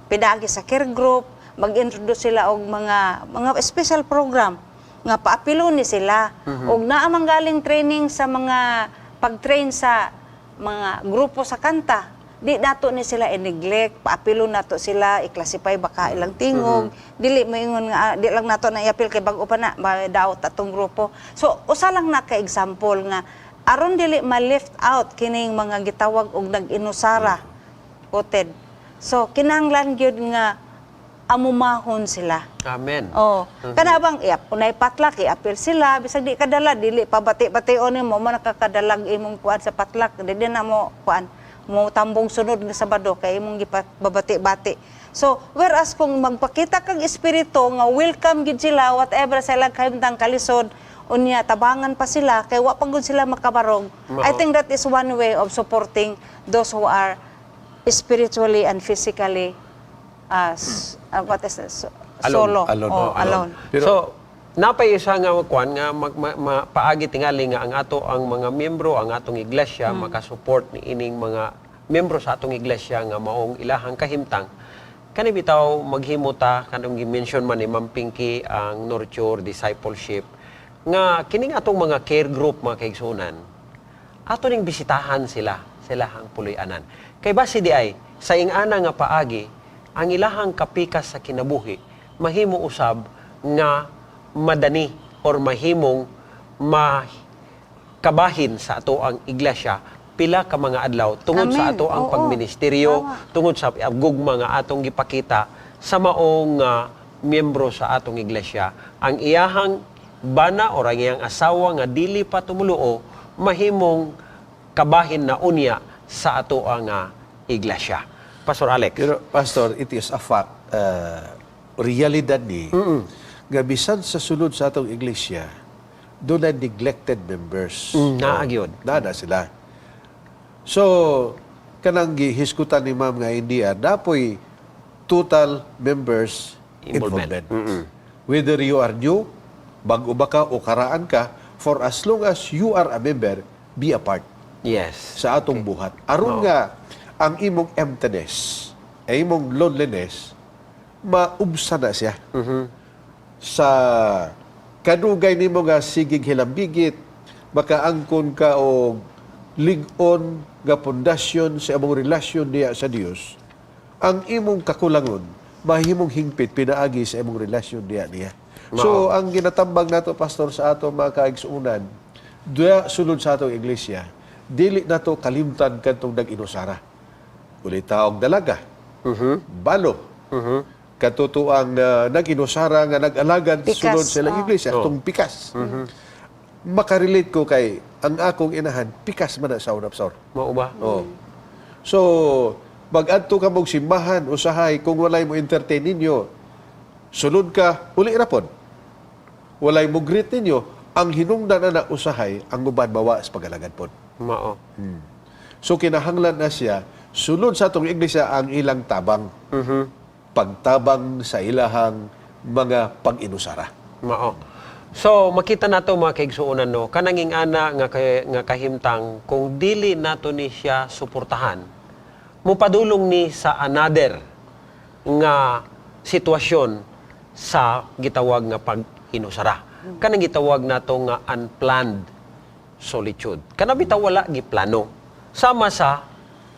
pinaagi sa care group, mag-introduce sila og mga special program nga paapilo ni sila. Og naa man galing training sa mga pag-train sa mga grupo sa kanta. Di nato ni sila i-neglect, paapilo nato sila, i-classify baka ilang tingog. Dili moingon nga di lang nato na iapil kay bag-o pa na daot atong grupo. So usa lang na ka example nga aron dili ma-left out kining mga gitawag og nag-inusara quoted. So kinahanglan gyud nga amumahon sila. Amen. Oh, kana bang iap unay patlak iapil sila bisag di kadala, dili pa bati-bation nimo mo nakakadalag imong kuan sa patlak, di din na mo kuan mo tambong sunod nga Sabado kay imong gipabati-bati. So whereas kung magpakita kag espiritu nga welcome gid sila whatever sa ilang kahimtang kalisod, unya tabangan pa sila kay wa pa gud sila makabarog. I think that is one way of supporting those who are spiritually and physically what is this? Alone. Solo. Alone. Oh, Oh, alone. So, napay isa nga kwan nga paagi tingali nga ang ato ang mga miyembro ang atong iglesia makasupport ni ining mga miyembro sa atong iglesia nga maong ilahang kahimtang. Kani bitaw maghimo ta kanang gi-mention man ni Ma'am Pinky ang nurture discipleship nga kining atong mga care group, mga kaigsuonan, ato ning bisitahan sila silahang puloy-anan kay basi di ay sa ingana nga paagi ang ilahang kapikas sa kinabuhi mahimo usab nga madani or mahimong makabahin sa ato ang iglesia pila ka mga adlaw tungod sa Amen. ato ang pagministeryo, tungod sa gugma nga atong gipakita sa maong miyembro sa atong iglesia. Ang iyahang bana or ang iyang asawa nga dili pa tumuluo mahimong kabahin na unya sa ato ang iglesia. Pastor Alex. Pero, Pastor, it is a fact, realidad ni, nga bisan sa sulod sa atong iglesia, doon na neglected members. Naa gyud. Naa na sila. So, kanang gihisgutan ni ma'am nga hindi napoy total members Involvement. involvement. Whether you are new, bago ba ka o karaan ka, for as long as you are a member, be a part sa atong buhat. Aron nga ang imong emptiness, ang imong loneliness, maubsa na siya. Sa kadugay nimo nga sigig hilambigit, makaangkon ka og lig-on nga pundasyon sa imong relasyon niya sa Dios, ang imong kakulangon mahimong hingpit pinaagi sa imong relasyon niya niya. So ang ginatambag nato, Pastor, sa ato mga kaigsuonan duya sulod sa atong iglesia, dili nato kalimtan kadtong nag-inusara. Ulitaog dalaga. Balo. Katutuang nag-inusara nga nag-alagad Pikas, sulod sa ilang oh. iglesia, atong pikas. Makarelate ko kay Ang akong inahan, pikas man na sa una, Pastor. Mao ba? Oh. So, mag-adto ka mong simbahan usahay kung walay mo entertain ninyo. Sulod ka, uli ra pod. Walay mo greet ninyo, ang hinungdan na usahay ang uban mawa sa pagalagad pod. Mao. So kinahanglan na siya sulod sa atong iglesia ang ilang tabang. Pagtabang sa ilahang mga pag-inusara. Mao. So makita nato, mga kaigsuonan, no, kanang ana nga nga kahimtang, kung dili nato ni siya suportahan, mupadulong ni sa another nga sitwasyon sa gitawag nga pag-inusara. Kanang gitawag nato nga unplanned solitude. Kana bitaw wala giplano. Sama sa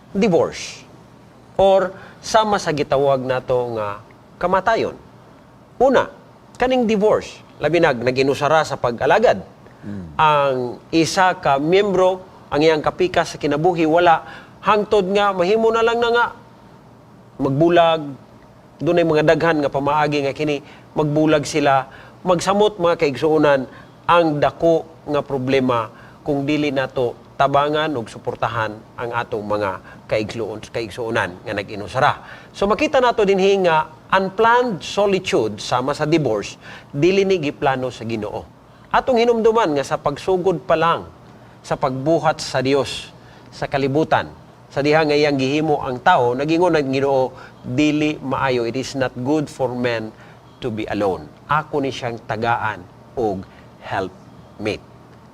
divorce or sama sa gitawag nato nga kamatayon. Una, kaning divorce, labi nag naginusara sa pag-alagad. Ang isa ka miyembro, ang iyang kapikas sa kinabuhi wala, hangtod nga mahimo na lang na nga magbulag. Dunay mga daghan nga pamaagi nga kini magbulag sila, magsamot. Mga kaigsuonan, ang dako nga problema kung dili nato tabangan ug suportahan ang atong mga kaigsuonan nga nag-inusara. So makita nato dinhi nga unplanned solitude sama sa divorce, dili ni giplano sa Ginoo. Atong hinumduman nga sa pagsugod pa lang sa pagbuhat sa Dios sa kalibutan, sa diha nga iyang gihimo ang tao, nagingon ang Ginoo, "Dili maayo, it is not good for man to be alone. Ako ni siyang tagaan og helpmate,"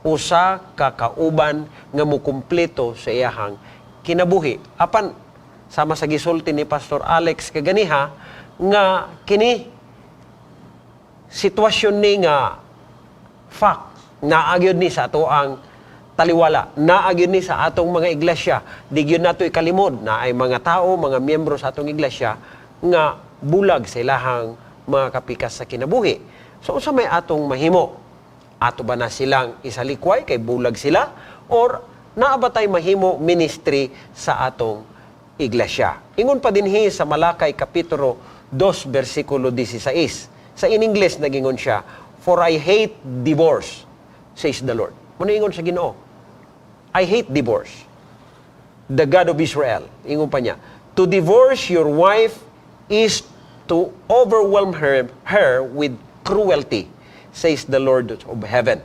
usa ka kauban nga mukumpleto sa iyahang kinabuhi. Apan sama sa gisulti ni Pastor Alex kaganiha nga kini sitwasyon ni nga fact, naa gyud ni sa ato ang taliwala, naa gyud ni sa atong mga iglesia. Di gyud nato ikalimod na ay mga tao, mga miyembro sa atong iglesia nga bulag sa ilahang mga kapikas sa kinabuhi. So unsa may atong mahimo? Ato ba na silang isalikway kay bulag sila or naa ba tay mahimo ministry sa atong iglesia? Ingon pa dinhi sa Malakay kapitulo 2 bersikulo 16. Sa in English nagingon siya, "For I hate divorce, says the Lord." Mao ingon sa Ginoo. "I hate divorce. The God of Israel." Ingon pa niya, "To divorce your wife is to overwhelm her with cruelty, says the Lord of heaven.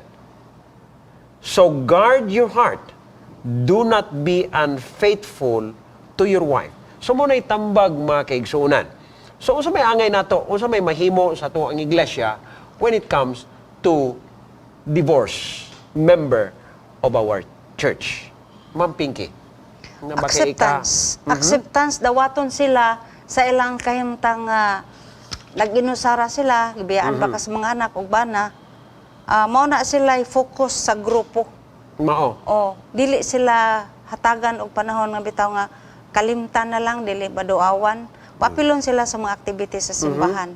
So guard your heart. Do not be unfaithful to your wife." So mao na'y tambag, mga kaigsuonan. So unsa may angay nato, unsa may mahimo sa ato ang iglesia when it comes to divorce member of our church? Ma'am Pinky. Nga ba kay ika- Acceptance. Acceptance, dawaton sila sa ilang kahimtang nag-inusara sila, gibiyaan ba ka sa mga anak ug bana. Mao na sila focus sa grupo. Mao. O dili sila hatagan og panahon nga bitaw nga kalimtan na lang, dili baduawan. Papilon sila sa mga activities sa simbahan.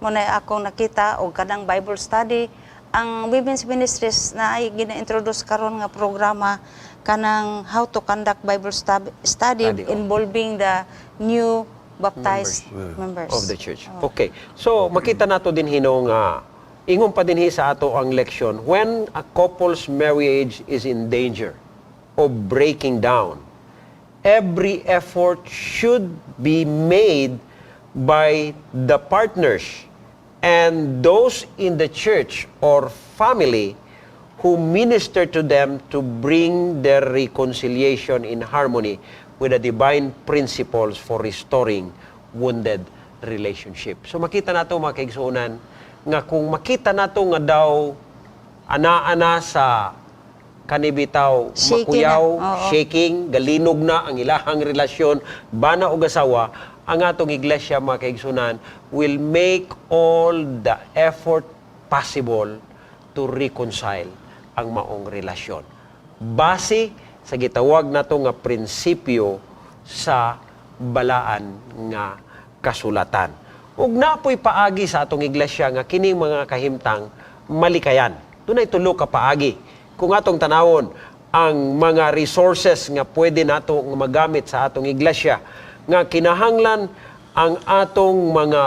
Mao na akong nakita og kanang Bible study, ang Women's Ministries na ay gina-introduce karon nga programa kanang how to conduct Bible study, Study, oh. involving the new baptized members of the church. Okay. So makita nato dinhi no nga ingon pa dinhi sa ato ang leksyon, when a couple's marriage is in danger of breaking down, every effort should be made by the partners and those in the church or family who minister to them to bring their reconciliation in harmony with the divine principles for restoring wounded relationship. So makita nato, mga kaigsuonan, nga kung makita nato nga daw ana-ana sa kanibitaw Shaky makuyaw, na. Oo. Shaking, galinog na ang ilahang relasyon, bana og asawa, ang atong iglesia, mga kaigsuonan, will make all the effort possible to reconcile ang maong relasyon. Base sa gitawag nato nga prinsipyo sa balaan nga kasulatan. Ug napoy paagi sa atong iglesia nga kining mga kahimtang malikayan. Dunay tulo ka paagi. Kung atong tanawon ang mga resources nga pwede nato nga magamit sa atong iglesia nga kinahanglan ang atong mga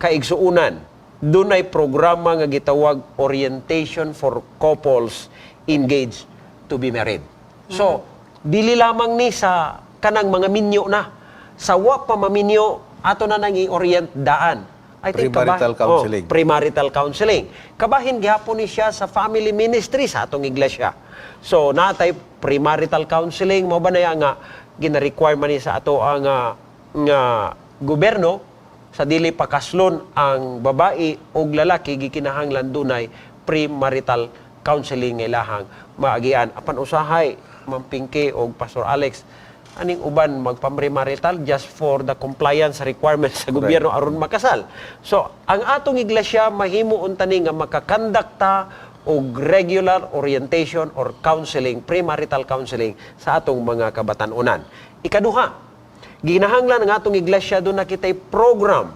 kaigsuunan, dunay programa nga gitawag Orientation for Couples Engaged. to be married. So, dili lamang ni sa kanang mga minyo na. Sa wa pa maminyo, ato na nang i-orient daan. I think Premarital counseling. Oh, premarital counseling. Kabahin gihapon ni siya sa family ministry sa atong iglesia. So, natay premarital counseling mo ba na nga gina-require man ni sa ato ang nga gobyerno sa dili pakaslon ang babae og lalaki, gikinahanglan dunay premarital counseling nga ilahang maagian. Apan usahay, Ma'am Pinky og Pastor Alex, aning uban magpa-premarital just for the compliance requirements sa gobyerno aron makasal. So, ang atong iglesia mahimo unta ni nga makakandakta og regular orientation or counseling, premarital counseling sa atong mga kabatan-unan. Ikaduha, ginahanglan ang atong iglesia duna kitay program,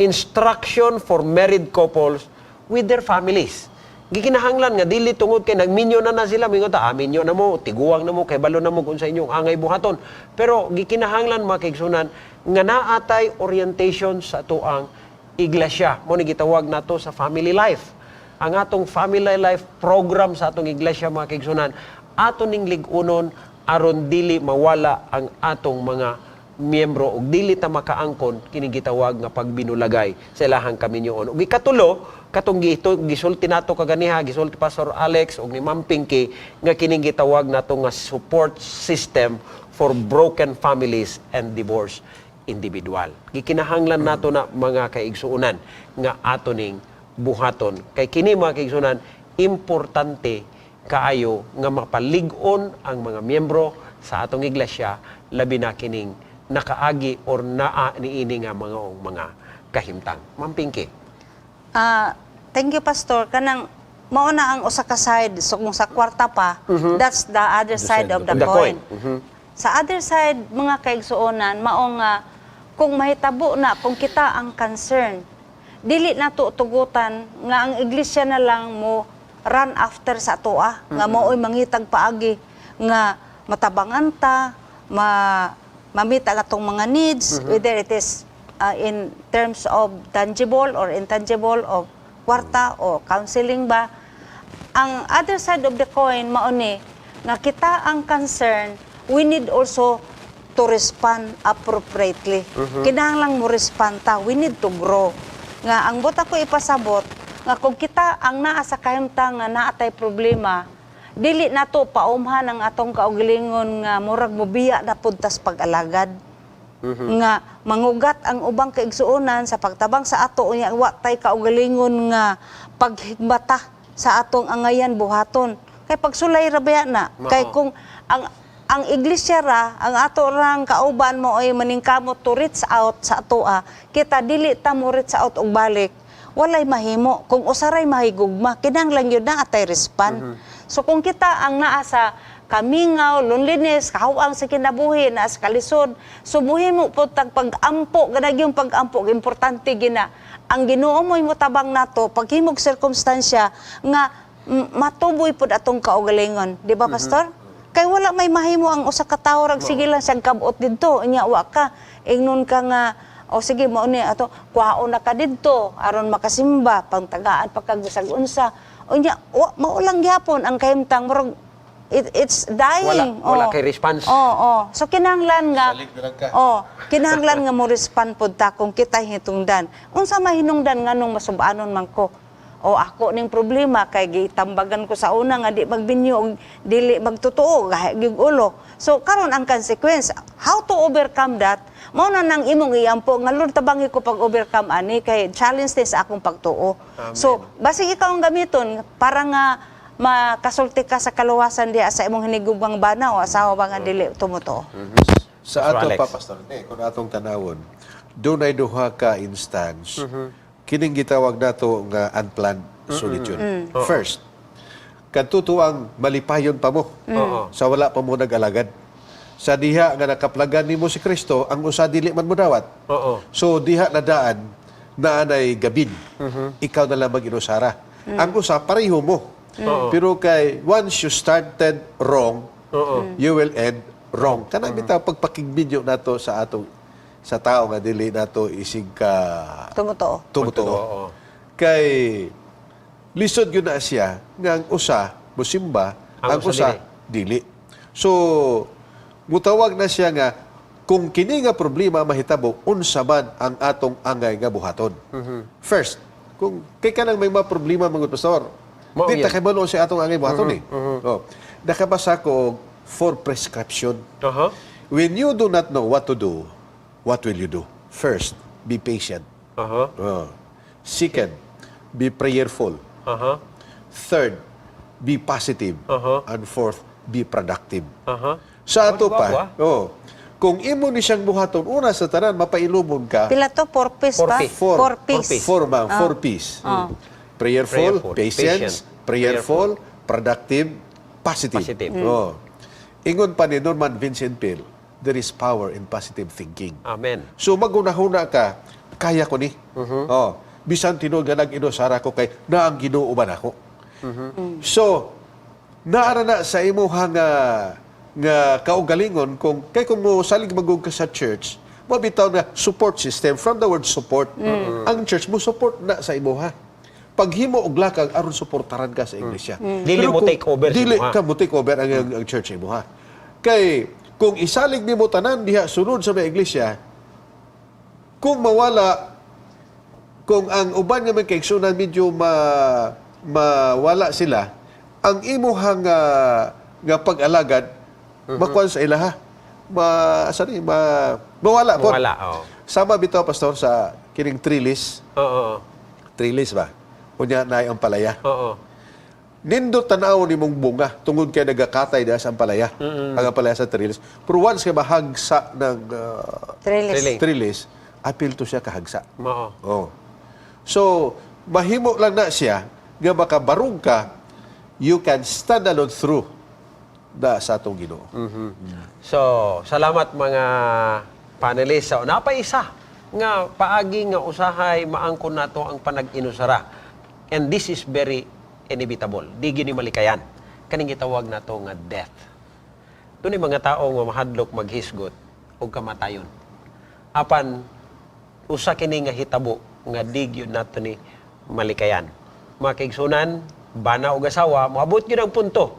instruction for married couples with their families. Gikinahanglan nga dili tungod kay nagminyo na na sila, mingon ta, ah, minyo na mo, tiguang na mo, kay balo na mo kung sa inyong angay buhaton. Pero gikinahanglan, mga kaigsunan, nga naatay orientation sa atoang iglesia. Mo ni gitawag nato sa family life. Ang atong family life program sa atong iglesia, mga kaigsunan, ato ning lig-unon aron dili mawala ang atong mga miyembro ug dili ta makaangkon kini gitawag nga pagbinulagay sa ilahang kaminyoon. Ug ikatulo, katong gisulti nato kaganiha, gisulti Pastor Alex ug ni Ma'am Pinky nga kining gitawag nato nga support system for broken families and divorce individual. Gikinahanglan nato na, mga kaigsuonan, nga ato ning buhaton. Kay kini, mga kaigsuonan, importante kaayo nga mapalig-on ang mga miyembro sa atong iglesia, labi na kining nakaagi or naa niini nga mga kahimtang. Ma'am Pinky. Ah, thank you, Pastor. Kanang mao na ang usa ka side. So kung sa kwarta pa, that's the other side of the The coin. coin. Sa other side, mga kaigsuonan, mao nga kung mahitabo na, kung kita ang concern, dili na to tugutan nga ang iglesia na lang mo run after sa atoa, nga mao'y mangitag paagi nga matabangan ta, ma-meet ang atong mga needs, whether it is in terms of tangible or intangible of kwarta o counseling ba. Ang other side of the coin mao ni nga kita ang concern, we need also to respond appropriately. Kinahanglang mo respond ta, we need to grow. Nga ang buot ko ipasabot nga kung kita ang naa sa kahimtang nga naa tay problema, dili nato paumhan ang atong kaugalingon nga murag mobiya na pud tas pag-alagad, nga mangugat ang ubang kaigsuonan sa pagtabang sa ato, unya wa tay kaugalingon nga paghigmata sa atong angayan buhaton, kay pagsulay ra baya na. Kay kung ang iglesia ra ang ato rang kauban mo ay maningkamot to reach out sa atoa, kita dili ta mo reach out og balik, walay mahimo kung usaray mahigugma. Kinahanglan yun na atay respond. So kung kita ang naa sa kamingaw, loneliness, kahuang sa kinabuhi, naa sa kalisod, so muhimo po tag pag-ampo, ganag yung pag-ampo, importante gina. Ang Ginoo mo'y motabang nato, paghimog sirkumstansya, nga matuboy pod atong kaugalingon. Di ba, Pastor? Kay wala may mahimo ang usa ka tawo rag sige lang siyang kabot didto, unya wa ka ingnon ka nga, o sige, mao ni ato, kuhaon na ka didto aron makasimba, pangtagaan pa kag bisag unsa, unya wa mao lang gyapon ang kahimtang, murag it's dying. Wala kay response. Oo. So kinahanglan nga Salig na lang ka. Oh, kinahanglan nga mo respond pod ta kung kita hitungdan. Unsa mahinungdan nganong masub-anon man ko? O ako ning problema kay gitambagan ko sa una nga di magbinyo og dili magtotoo, gahi gyud ulo. So karon ang consequence, how to overcome that? Mao na nang imong iampo nga, "Lord, tabangi ko pag overcome ani kay challenge ni sa akong pagtuo." So basig ikaw ang gamiton para nga makasulti ka sa kaluwasan diha sa imong hinigugmang bana o asawa ba nga dili tumutuo. Sa Pastor ato Alex. pa, Pastor, eh, kung atong tanawon, dunay duha ka instance, kining gitawag nato nga unplanned solitude. First, kadto ang malipayon pa mo sa wala pa mo nag-alagad. Sa diha nga nakaplagan nimo si Kristo, ang usa dili man mo dawat. So diha na daan na anay gabin. Ikaw na lang mag-inusara. Ang usa pareho mo. Pero kay once you started wrong, you will end wrong. Kanang bitaw pagpakigbidyo nato sa atong sa tao nga dili nato isig ka Tumutuo. tumutuo. Kay lisod yun na siya nga ang usa musimba, Ang ang usa usa dili. Dili. So, mutawag na siya nga kung kini nga problema mahitabo, unsa man ang atong angay nga buhaton? First, kung kay kanang may mga problema mga pastor, Mao di ta yun. kay balo sa atong angay buhaton eh. Oh. Nakabasa ko og for prescription. When you do not know what to do, what will you do? First, be patient. Oh. Second, be prayerful. Third, be positive. And fourth, be productive. Sa ato Oh, pa, guwapo. Oh, kung imo ni siyang buhaton, una sa tanan, mapailumon ka. Pila to? Four piece Four ba? piece. Four. Four piece. Piece. Four, ma'am. Four piece. Prayerful, Prayerful, patience, patient, prayerful, productive, positive. Positive. Oh. Ingon pa ni Norman Vincent Peale, there is power in positive thinking. Amen. So magunahuna ka, kaya ko ni. Oh, bisan tinuod nga nag-inusara ko kay na ang Ginoo man ako. So naara na sa imuha nga kaugalingon kung kay kung mo salig magug ka sa church, mabitaw na support system from the word support. Ang church mo support na sa imuha. Paghimo og lakag aron suportaran ka sa iglesia. Dili Pero mo take over sa dili imuha. ka mo take over ang church sa imuha. Kay kung isalig nimo tanan diha sunod sa mga iglesia, kung mawala, kung ang uban nga mga kaigsunan medyo mawala sila, ang imuhang nga pag-alagad makuan sa ilaha, ma sorry, mawala po. Mawala, oo. Sama bitaw, pastor, sa kining trellis. Trellis ba unya naay ang palaya? Nindot tan-aw nimong bunga tungod kay nagakatay diha sa ampalaya. Ang ampalaya sa trellis. Pero once kay mahagsa ng Trellis. Trellis. trellis, apil to siya kahagsa. Mao. Oh. So, mahimo lang na siya nga makabarog ka, you can stand alone through da sa atong Ginoo. So, salamat mga panelists. So, napa isa nga paagi nga usahay maangkon nato ang panag-inusara. And this is very inevitable. Di gini malikayan. Kaning gitawag nato nga death. Dunay mga tao nga mahadlok maghisgot og kamatayon. Apan usa kini nga hitabo nga di gyud nato ni malikayan. Mga kaigsunan, bana og asawa, moabot gyud ang punto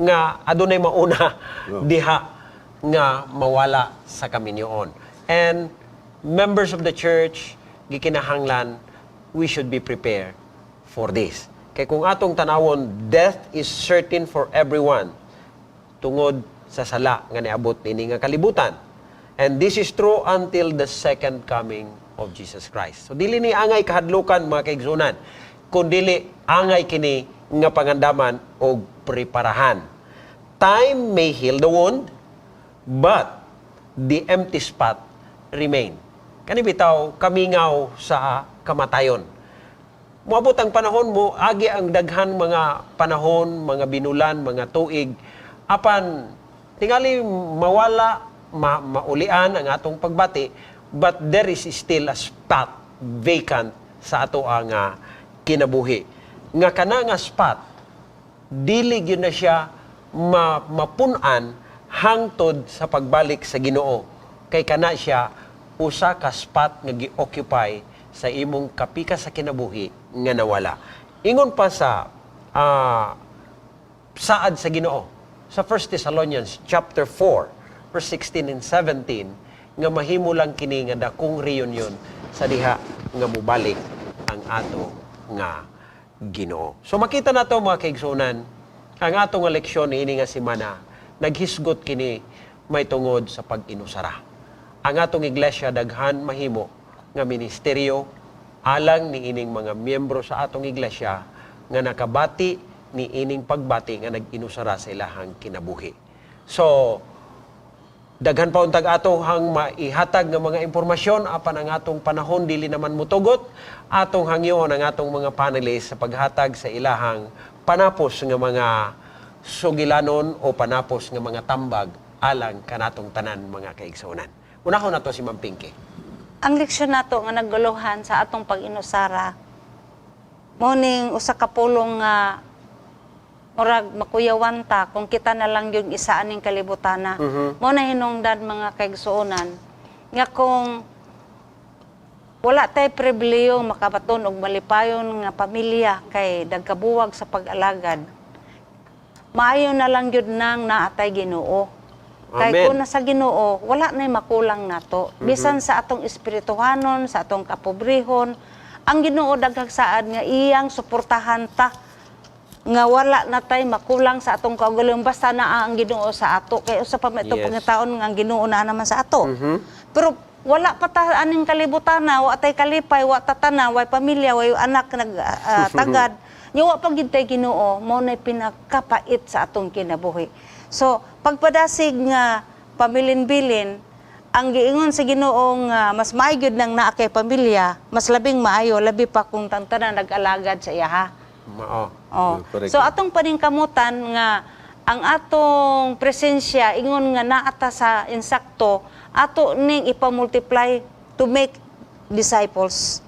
nga adunay mauna diha nga mawala sa kaminyoon. And members of the church, gikinahanglan we should be prepared for this. Kay kung atong tanawon, death is certain for everyone tungod sa sala nga niabot niini nga kalibutan. And this is true until the second coming of Jesus Christ. So dili ni angay kahadlukan, mga kaigsunan, kun dili angay kini nga pangandaman og preparahan. Time may heal the wound, but the empty spot remain. Kani bitaw kamingaw sa kamatayon. Moabot ang panahon mo, agi ang daghan mga panahon, mga binulan, mga tuig. Apan, tingali mawala, maulian ang atong pagbati, but there is still a spot vacant sa ato ang kinabuhi. Nga kana nga spot, dili gyud na siya mapun-an hangtod sa pagbalik sa Ginoo. Kay kana siya usa ka spot nga gi-occupy sa imong kapika sa kinabuhi nga nawala. Ingon pa sa saad sa Ginoo sa 1 Thessalonians chapter 4 verse 16 and 17 nga mahimo lang kini nga dakong reunion sa diha nga mobalik ang ato nga Ginoo. So makita nato, mga kaigsunan, ang ato nga leksyon niini nga semana naghisgot kini may tungod sa pag-inusara. Ang atong iglesia daghan mahimo nga ministeryo alang ni ining mga miyembro sa atong iglesia nga nakabati ni ining pagbati nga nag-inusara sa ilahang kinabuhi. So, daghan pa untag ato hang maihatag nga mga impormasyon, apan ang atong panahon dili naman mutugot. Atong hangyoon ang atong mga panelists sa paghatag sa ilahang panapos nga mga sugilanon o panapos nga mga tambag alang kanatong tanan, mga kaigsuonan. Unahon nato si Ma'am Pinky. Ang leksyon nato nga nagguluhan sa atong pag-inusara, mao ning usa ka pulong nga murag makuyawan ta kung kita na lang yung isa aning kalibutana. Mao na hinungdan, mga kaigsuonan, nga kung wala tay pribilehiyo makabaton og malipayon nga pamilya kay nagkabuwag sa pag-alagad. Maayo na lang gyud nang naatay Ginoo. Kay Amen. kung nasa Ginoo, wala na'y makulang nato. Bisan sa atong espirituhanon, sa atong kapobrehon, ang Ginoo daghang saad nga iyang suportahan ta nga wala na tay makulang sa atong kaugalingon basta naa ang Ginoo sa ato kay usa pa man ito pangitaon nga ang Ginoo naa naman sa ato. Pero wala pa ta aning kalibutan na wa tay kalipay, wa ta tanan, way pamilya, way anak nag tagad. Nya wa pa gid tay Ginoo, mao nay pinakapait sa atong kinabuhi. So pagpadasig nga pamilin-bilin, ang giingon sa Ginoo nga mas maayo gyud nang naa kay pamilya, mas labing maayo labi pa kung tangtanan nag-alagad sa iyaha. Mao. Oh. Correct. So atong paningkamutan nga ang atong presensya ingon nga naata sa insakto ato ning ipamultiply to make disciples.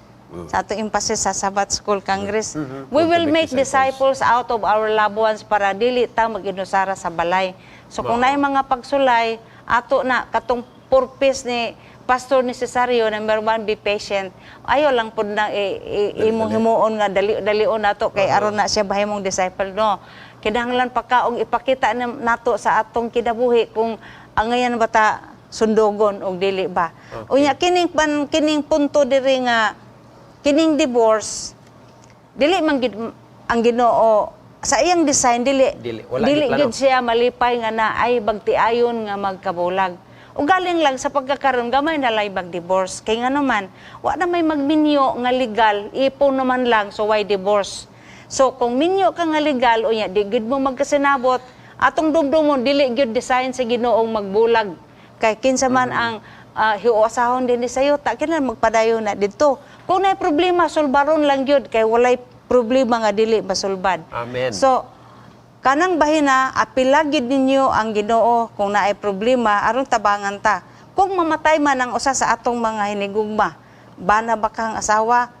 Sa atong emphasis sa Sabbath School Congress, we To will make make disciples out of our loved ones para dili ta mag-inusara sa balay. So kung naay mga pagsulay, ato na katong purpose ni Pastor Necesario, number one, be patient. Ayo lang pud na imong himuon nga dali dalion nato kay aron na siya bahimong disciple, no. Kinahanglan pa ka og ipakita na nato sa atong kinabuhi kung angayan ba ta sundugon og dili ba. Unya kining pan kining punto diri nga kining divorce dili man gid ang Ginoo sa iyang design dili Dili, wala dili giplano. gid siya malipay nga na ay bagtiayon nga magkabulag. O galing lang sa pagkakaroon gamay na lay divorce. Kay nga naman, wa na may magminyo nga legal, ipon naman lang, so why divorce? So kung minyo ka nga legal unya di gid mo magkasinabot, atong dumdumon dili gyud design sa Ginoong magbulag. Kay kinsa man ang hiuasahon dinhi sa yuta kinahanglan magpadayon na didto. Kung naay problema sulbaron lang gyud kay walay problema nga dili masulbad. Amen. So kanang bahina apila gyud ninyo ang Ginoo kung naay problema aron tabangan ta. Kung mamatay man ang usa sa atong mga hinigugma, bana ba kang asawa?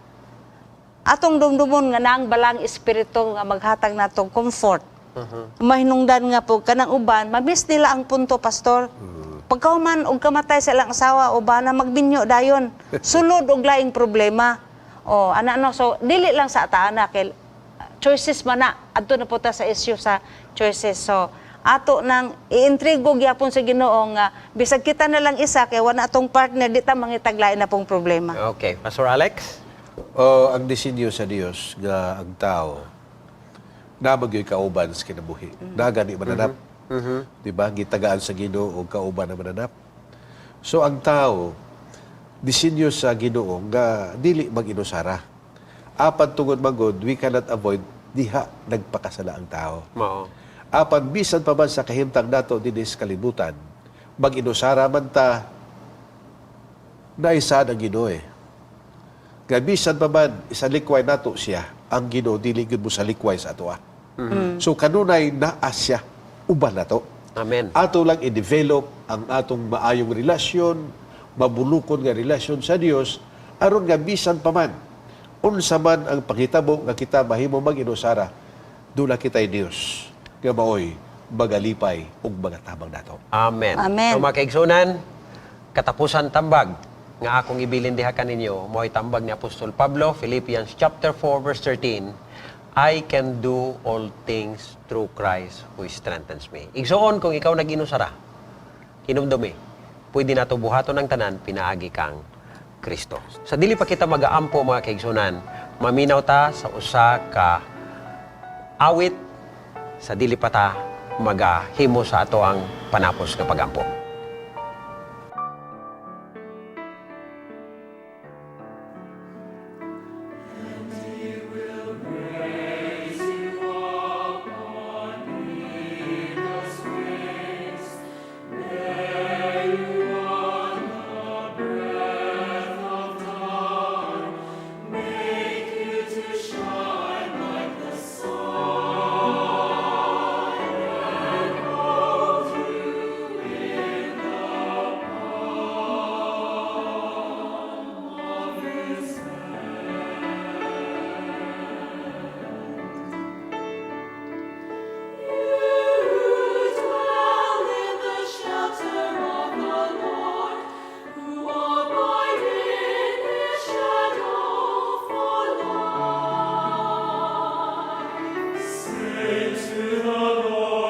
Atong dumdumon nga naang balang espiritu nga maghatag natong comfort. Mahinungdan nga po kanang uban, mamiss nila ang punto, pastor. Pagkauman og kamatay sa ilang asawa o bana magbinyo dayon. Sulod og laing problema. O ana no, so dili lang sa ataana kay choices man na adto na po ta sa issue sa choices. So ato nang iintrigo gyapon sa Ginoo nga bisag kita na lang isa kay wala atong partner di ta mangitaglain na pong problema. Okay, Pastor Alex? O ang disenyo sa Dios nga ang tao na magyoy kauban sa kinabuhi. Na gani mananap. Di ba? Gitagaan sa Ginoo og kauban na mananap. So ang tao disenyo sa Ginoo nga dili mag-inusara. Apan tungod magod, we cannot avoid diha nagpakasala ang tao. Mao. Apan bisan pa man sa kahimtang nato dinhi sa kalibutan, mag-inusara man ta, naisad ang Ginoo eh. Nga bisan pa man isalikway nato siya, ang Ginoo dili gyud mo salikway sa atoa. So kanunay naa siya uban nato. Amen. Ato lang i-develop ang atong maayong relasyon, mabulukon nga relasyon sa Dios aron nga bisan pa man unsa man ang panghitabo nga kita mahimo mag-inusara, dula kita'y Dios nga maoy magalipay ug magatabang nato. Amen. Amen. So mga kaigsunan, katapusan tambag nga akong ibilin diha kaninyo, mo'y tambag ni Apostol Pablo, Philippians chapter 4 verse 13, I can do all things through Christ who strengthens me. Igsuon kung ikaw nag-inusara, hinumdumi, pwede nato buhaton ang tanan pinaagi kang Kristo. Sa dili pa kita magaampo mga kaigsunan, maminaw ta sa usa ka awit sa dili pa ta magahimo sa ato ang panapos nga pagampo. Dwell in the shelter of the Lord, who abide in His shadow for life. Say to the Lord,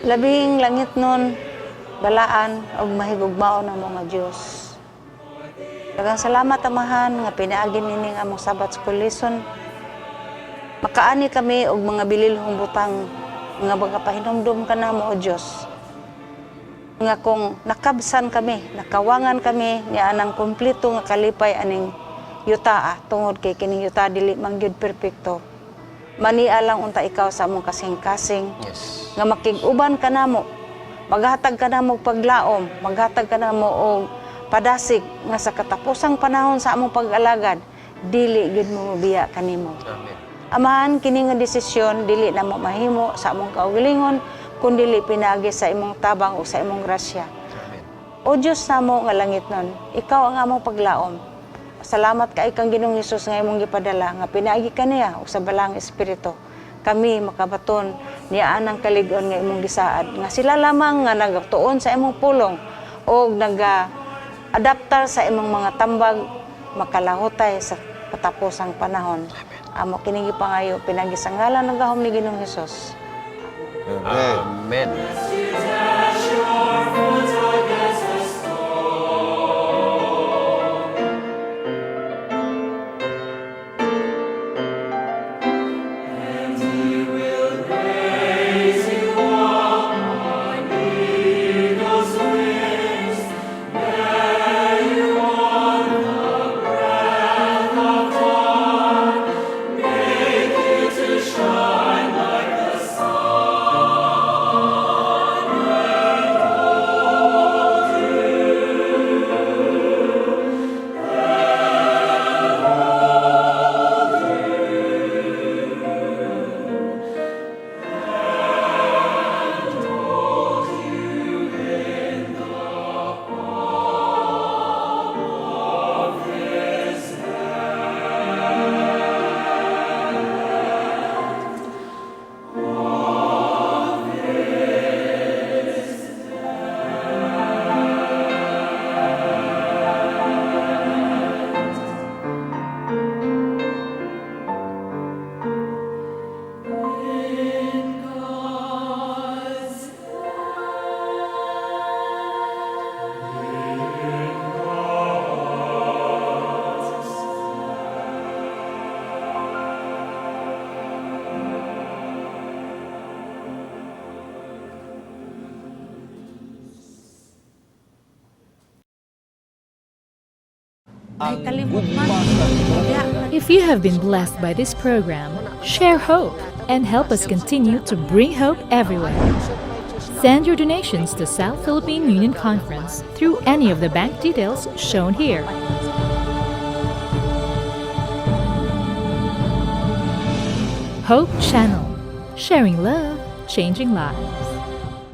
Labing langitnon, balaan og mahigugmaon ang mga Dios. Daghang salamat, Amahan, nga pinaagi nining among Sabbath School lesson. Makaani kami og mga bililhong butang nga magapahinumdum ka namo, o Dios. Nga kung nakabsan kami, nakawangan kami ni anang kumpleto nga kalipay aning yutaa, tungod kay kining yuta dili man gyud perpekto. Mania lang unta ikaw sa among kasing-kasing nga makig-uban ka namo, maghatag ka namo og paglaom, maghatag ka namo og padasig nga sa katapusang panahon sa among pag-alagad, dili gyud mo mobiya kanimo. Amen. Amahan, kini nga desisyon dili namo mahimo sa among kaugalingon kun dili pinaagi sa imong tabang o sa imong grasya. Amen. O Diyos namo nga langitnon, ikaw ang among paglaom. Salamat kay kang Ginoong Hesus nga imong gipadala nga pinaagi kaniya og sa Balaang Espiritu. Kami makabaton niya anang kalig-on nga imong gisaad nga sila lamang nga nagtuon sa imong pulong og naga adaptar sa imong mga tambag makalahutay sa katapusang panahon. Amo kining gipangayo pinaagi sa ngalan ng gahom ni Ginoong Hesus. Amen. Amen. You dash your foot against a stone. And he will raise you up on eagle's wings, bear you on the breath of dawn, make you to shine like the sun. And hold you, and hold you, and hold you in the palm of his hand. Of his. In God's. Ay, kalimot man. If you have been blessed by this program, share hope and help us continue to bring hope everywhere. Send your donations to South Philippine Union Conference through any of the bank details shown here. Hope Channel, sharing love, changing lives.